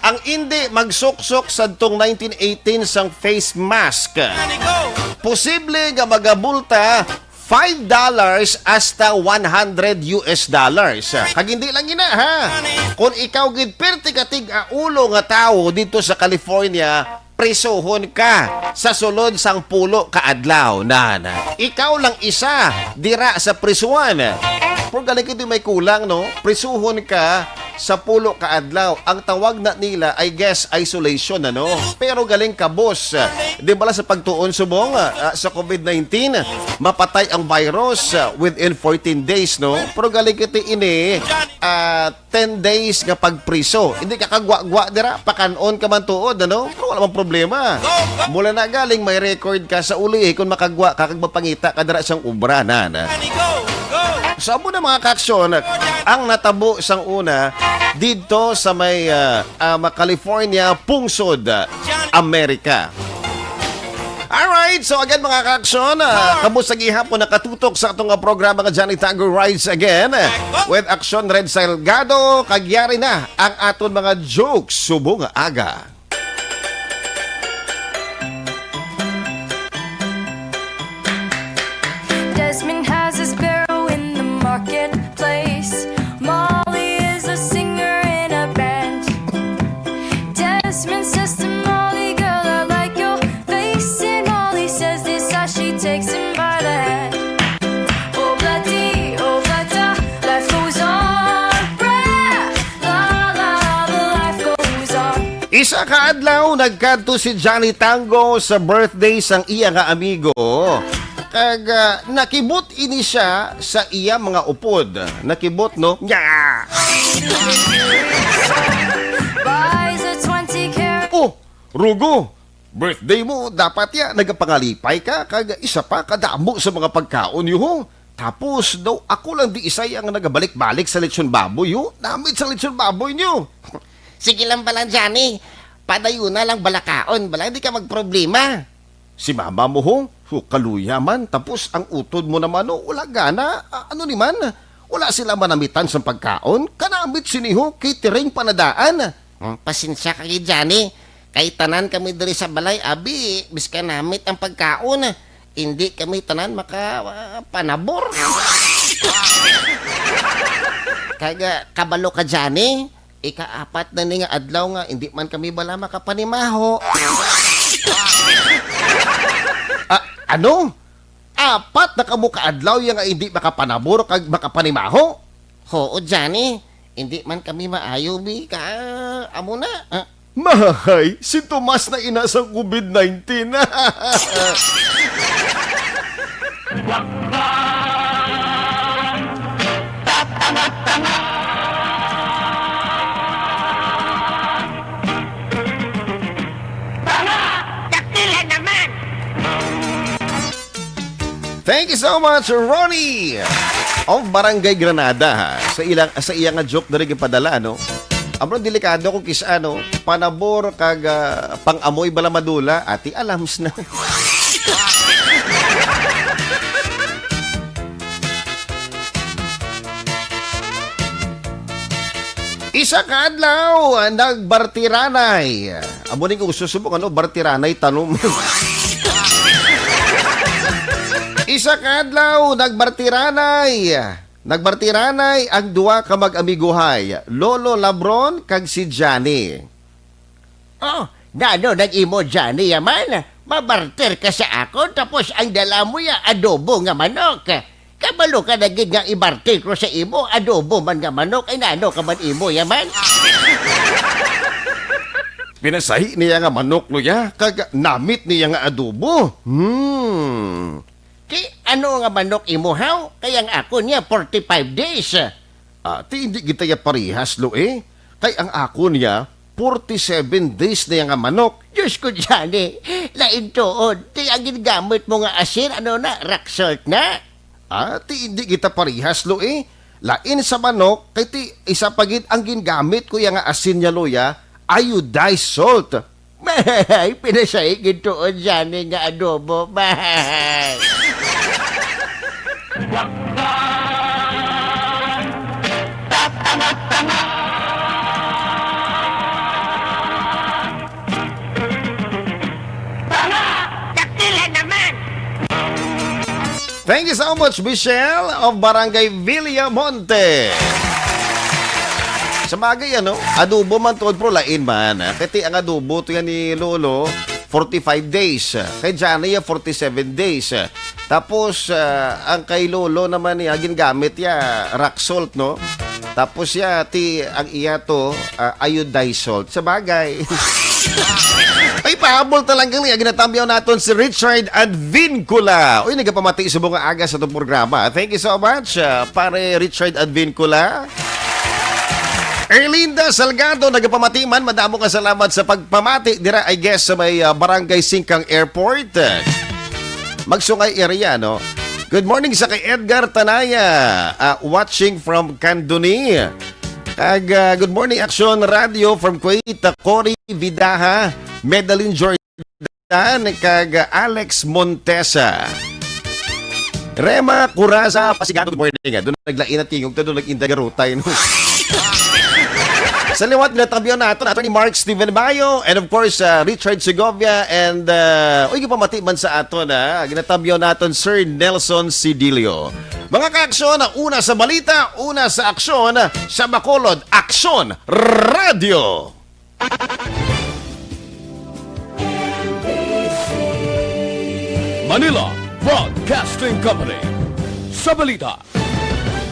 Ang indi magsuksok sadtong nineteen eighteen sang face mask, posible nga magabulta five dollars hasta one hundred U S dollars. Kag hindi lang ina, ha. Kung ikaw gid perti ka tig-aulo nga tawo dito sa California, prisuhon ka sa sulod sang pulo ka adlaw. Nan, ikaw lang isa dira sa prisuhan. Pero galing kito may kulang, no? Prisuhon ka sa pulo ka adlaw. Ang tawag na nila ay guest isolation, ano? Pero galing kabos, di bala sa pagtuon subong, ah, sa covid nineteen, mapatay ang virus, ah, within fourteen days, no? Pero galing kiti ini, ah, ten days nga pagpriso. Hindi ka kagwa-gwa dira, pakanon ka man tuod, ano? Pero wala mang problema. Mula na galing may record ka sa uli, eh, kung makagwa ka kag mapangita ka dira sang obra na, na. So, amo na, mga kaaksyon, ang natabo sang una didto sa may, ah, ah, California, pungsod, ah, Amerika. Alright, so again, mga kaaksyon, ah, kamo sa gihapon nakatutok sa atong, ah, programa nga Johnny Tango Rides Again, eh, with Aksyon Red Salgado, kag yari na ang aton mga jokes subong nga aga. Desmond has a sparrow in the marketplace. Molly is a singer in a band. Desmond says to Molly, "Girl, I like your face." And Molly says this as she takes him by the hand. Oh, bloody, oh, bloody, life goes on. Bra, la, la, the life goes on. Isa ka adlaw, nagkadto si Johnny Tango sa birthday sang iya nga amigo. Kag, ah, nakibot ini siya sa iya mga upod. Nakibot, no? Nya! Buys a twenty karat. Oh, Rugo, birthday mo, dapat ya, nagapangalipay ka, kag isa pa, kadamo sa mga pagkaon, yuho. Tapos, daw, ako lang di isay ang nagabalik-balik sa lechon baboy, yo. Namit sa lechon baboy niyo. Sige lang bala, Johnny. Padayon na lang bala kaon, bala, di ka magproblema. Si mama mo, ho? Ho, kaluya man. Tapos ang utod mo naman, ho, wala gana. A-, ano ni man? Wala sila manamitan sa pagkaon? Kanamit sini, ho, catering panadaan. Hmm, pasensya ka kay Johnny. Kay tanan kami diri sa balay, abi, bisan namit ang pagkaon, hindi kami tanan maka, ah, panabor. Kag, ah, kabalo ka, Johnny, ikaapat na ni nga adlaw nga hindi man kami bala makapanimaho. Ah, ano? Apat na kamo ka adlaw ya nga hindi makapanabor kag makapanimaho? Hoo, Johnny. Hindi man kami maayo, bi. Ka, amo na. Ah. Mahay, sintomas na ina sang covid nineteen. Tanga! Dakila naman! Thank you so much, Ronnie of Barangay Granada, ha, sa ilang, sa iya nga joke diri gipadala, no? Abro, delikado ko kis ano, panabor kag, ah, pang-amoy bala madula, ati alams na. Isa ka adlaw, nagbartiranay. Amo ning uso subong, ano, bartiranay tanom. Isa ka adlaw, nagbartiranay. Nagbartiranay ang duha ka mag-amiguhay, Lolo Labron kag si Johnny. Oh, nano nag imo, Johnny, yaman? Mabarter ka sa akon, tapos ang dala mo ya adobo nga manok. Kabalo ka na gid nga ibarter ko sa imo adobo man nga manok, ay nano ka man imo, yaman? Pinasahi niya nga manok, luya, kag namit niya nga adobo. Hmm. Kay ano nga manok imo, haw? Kay ang akon niya forty-five days. Ah, ti hindi kita ya parihas, lo, eh. Kay ang akon niya, forty-seven days na ya nga manok. Diyos ko, Johnny, lain tuod. Ti ang ginagamit mo nga asin, ano na, rock salt na? Ah, ti hindi kita parihas, lo, eh. Lain sa manok, kay ti isa pa gid ang ginagamit ko ya nga asin niya, luya, iodized salt. Mahay, pinasaigid tuod, Johnny, nga adobo. Mahay. Tanga! Dakila naman! Thank you so much, Michelle of Barangay Villamonte. Sa bagay, ano, adobo man tuod, pero lain man. Kay ti ang adobo to yan ni Lolo, forty-five days. Kay Johnny, ya, forty-seven days. Tapos, ah, ang kay Lolo naman niya, gingamit ya, rock salt, no? Tapos ya, ti, ang iya to, ah, iodized salt. Sa bagay. Ay, pahabol talaga niya. Ginatamyaw naton si Richard Advincula. Uy, nagapamati sa mga aga sa itong programa. Thank you so much, ah, pare Richard Advincula. Erlinda Salgado, nagapamati man. Madamo ka salamat sa pagpamati. Dira, I guess, sa may, ah, Barangay Singkang Airport. Magsungay area, no? Good morning sa kay Edgar Tanaya, ah, watching from Candoni. Kag, ah, good morning, Action Radio from Kuwait, ah, Cory Vidaha, Medalyn Jordan, kag, ah, Alex Montesa. Rema Curaza, Pasigado, good morning. Ah, doon naglain ang tingog, doon nag-inday garutay, no? Sa liwat, ginatamyaw naton, Attorney Mark Steven Bayo, and of course, uh, Richard Segovia, and, uh, uy, gipamati man sa aton, ha? Ginatamyaw naton, Sir Nelson Sidilio. Mga kaaksyon, una sa balita, una sa aksyon, sa Bacolod, Aksyon Radio. Manila Broadcasting Company. Sa balita.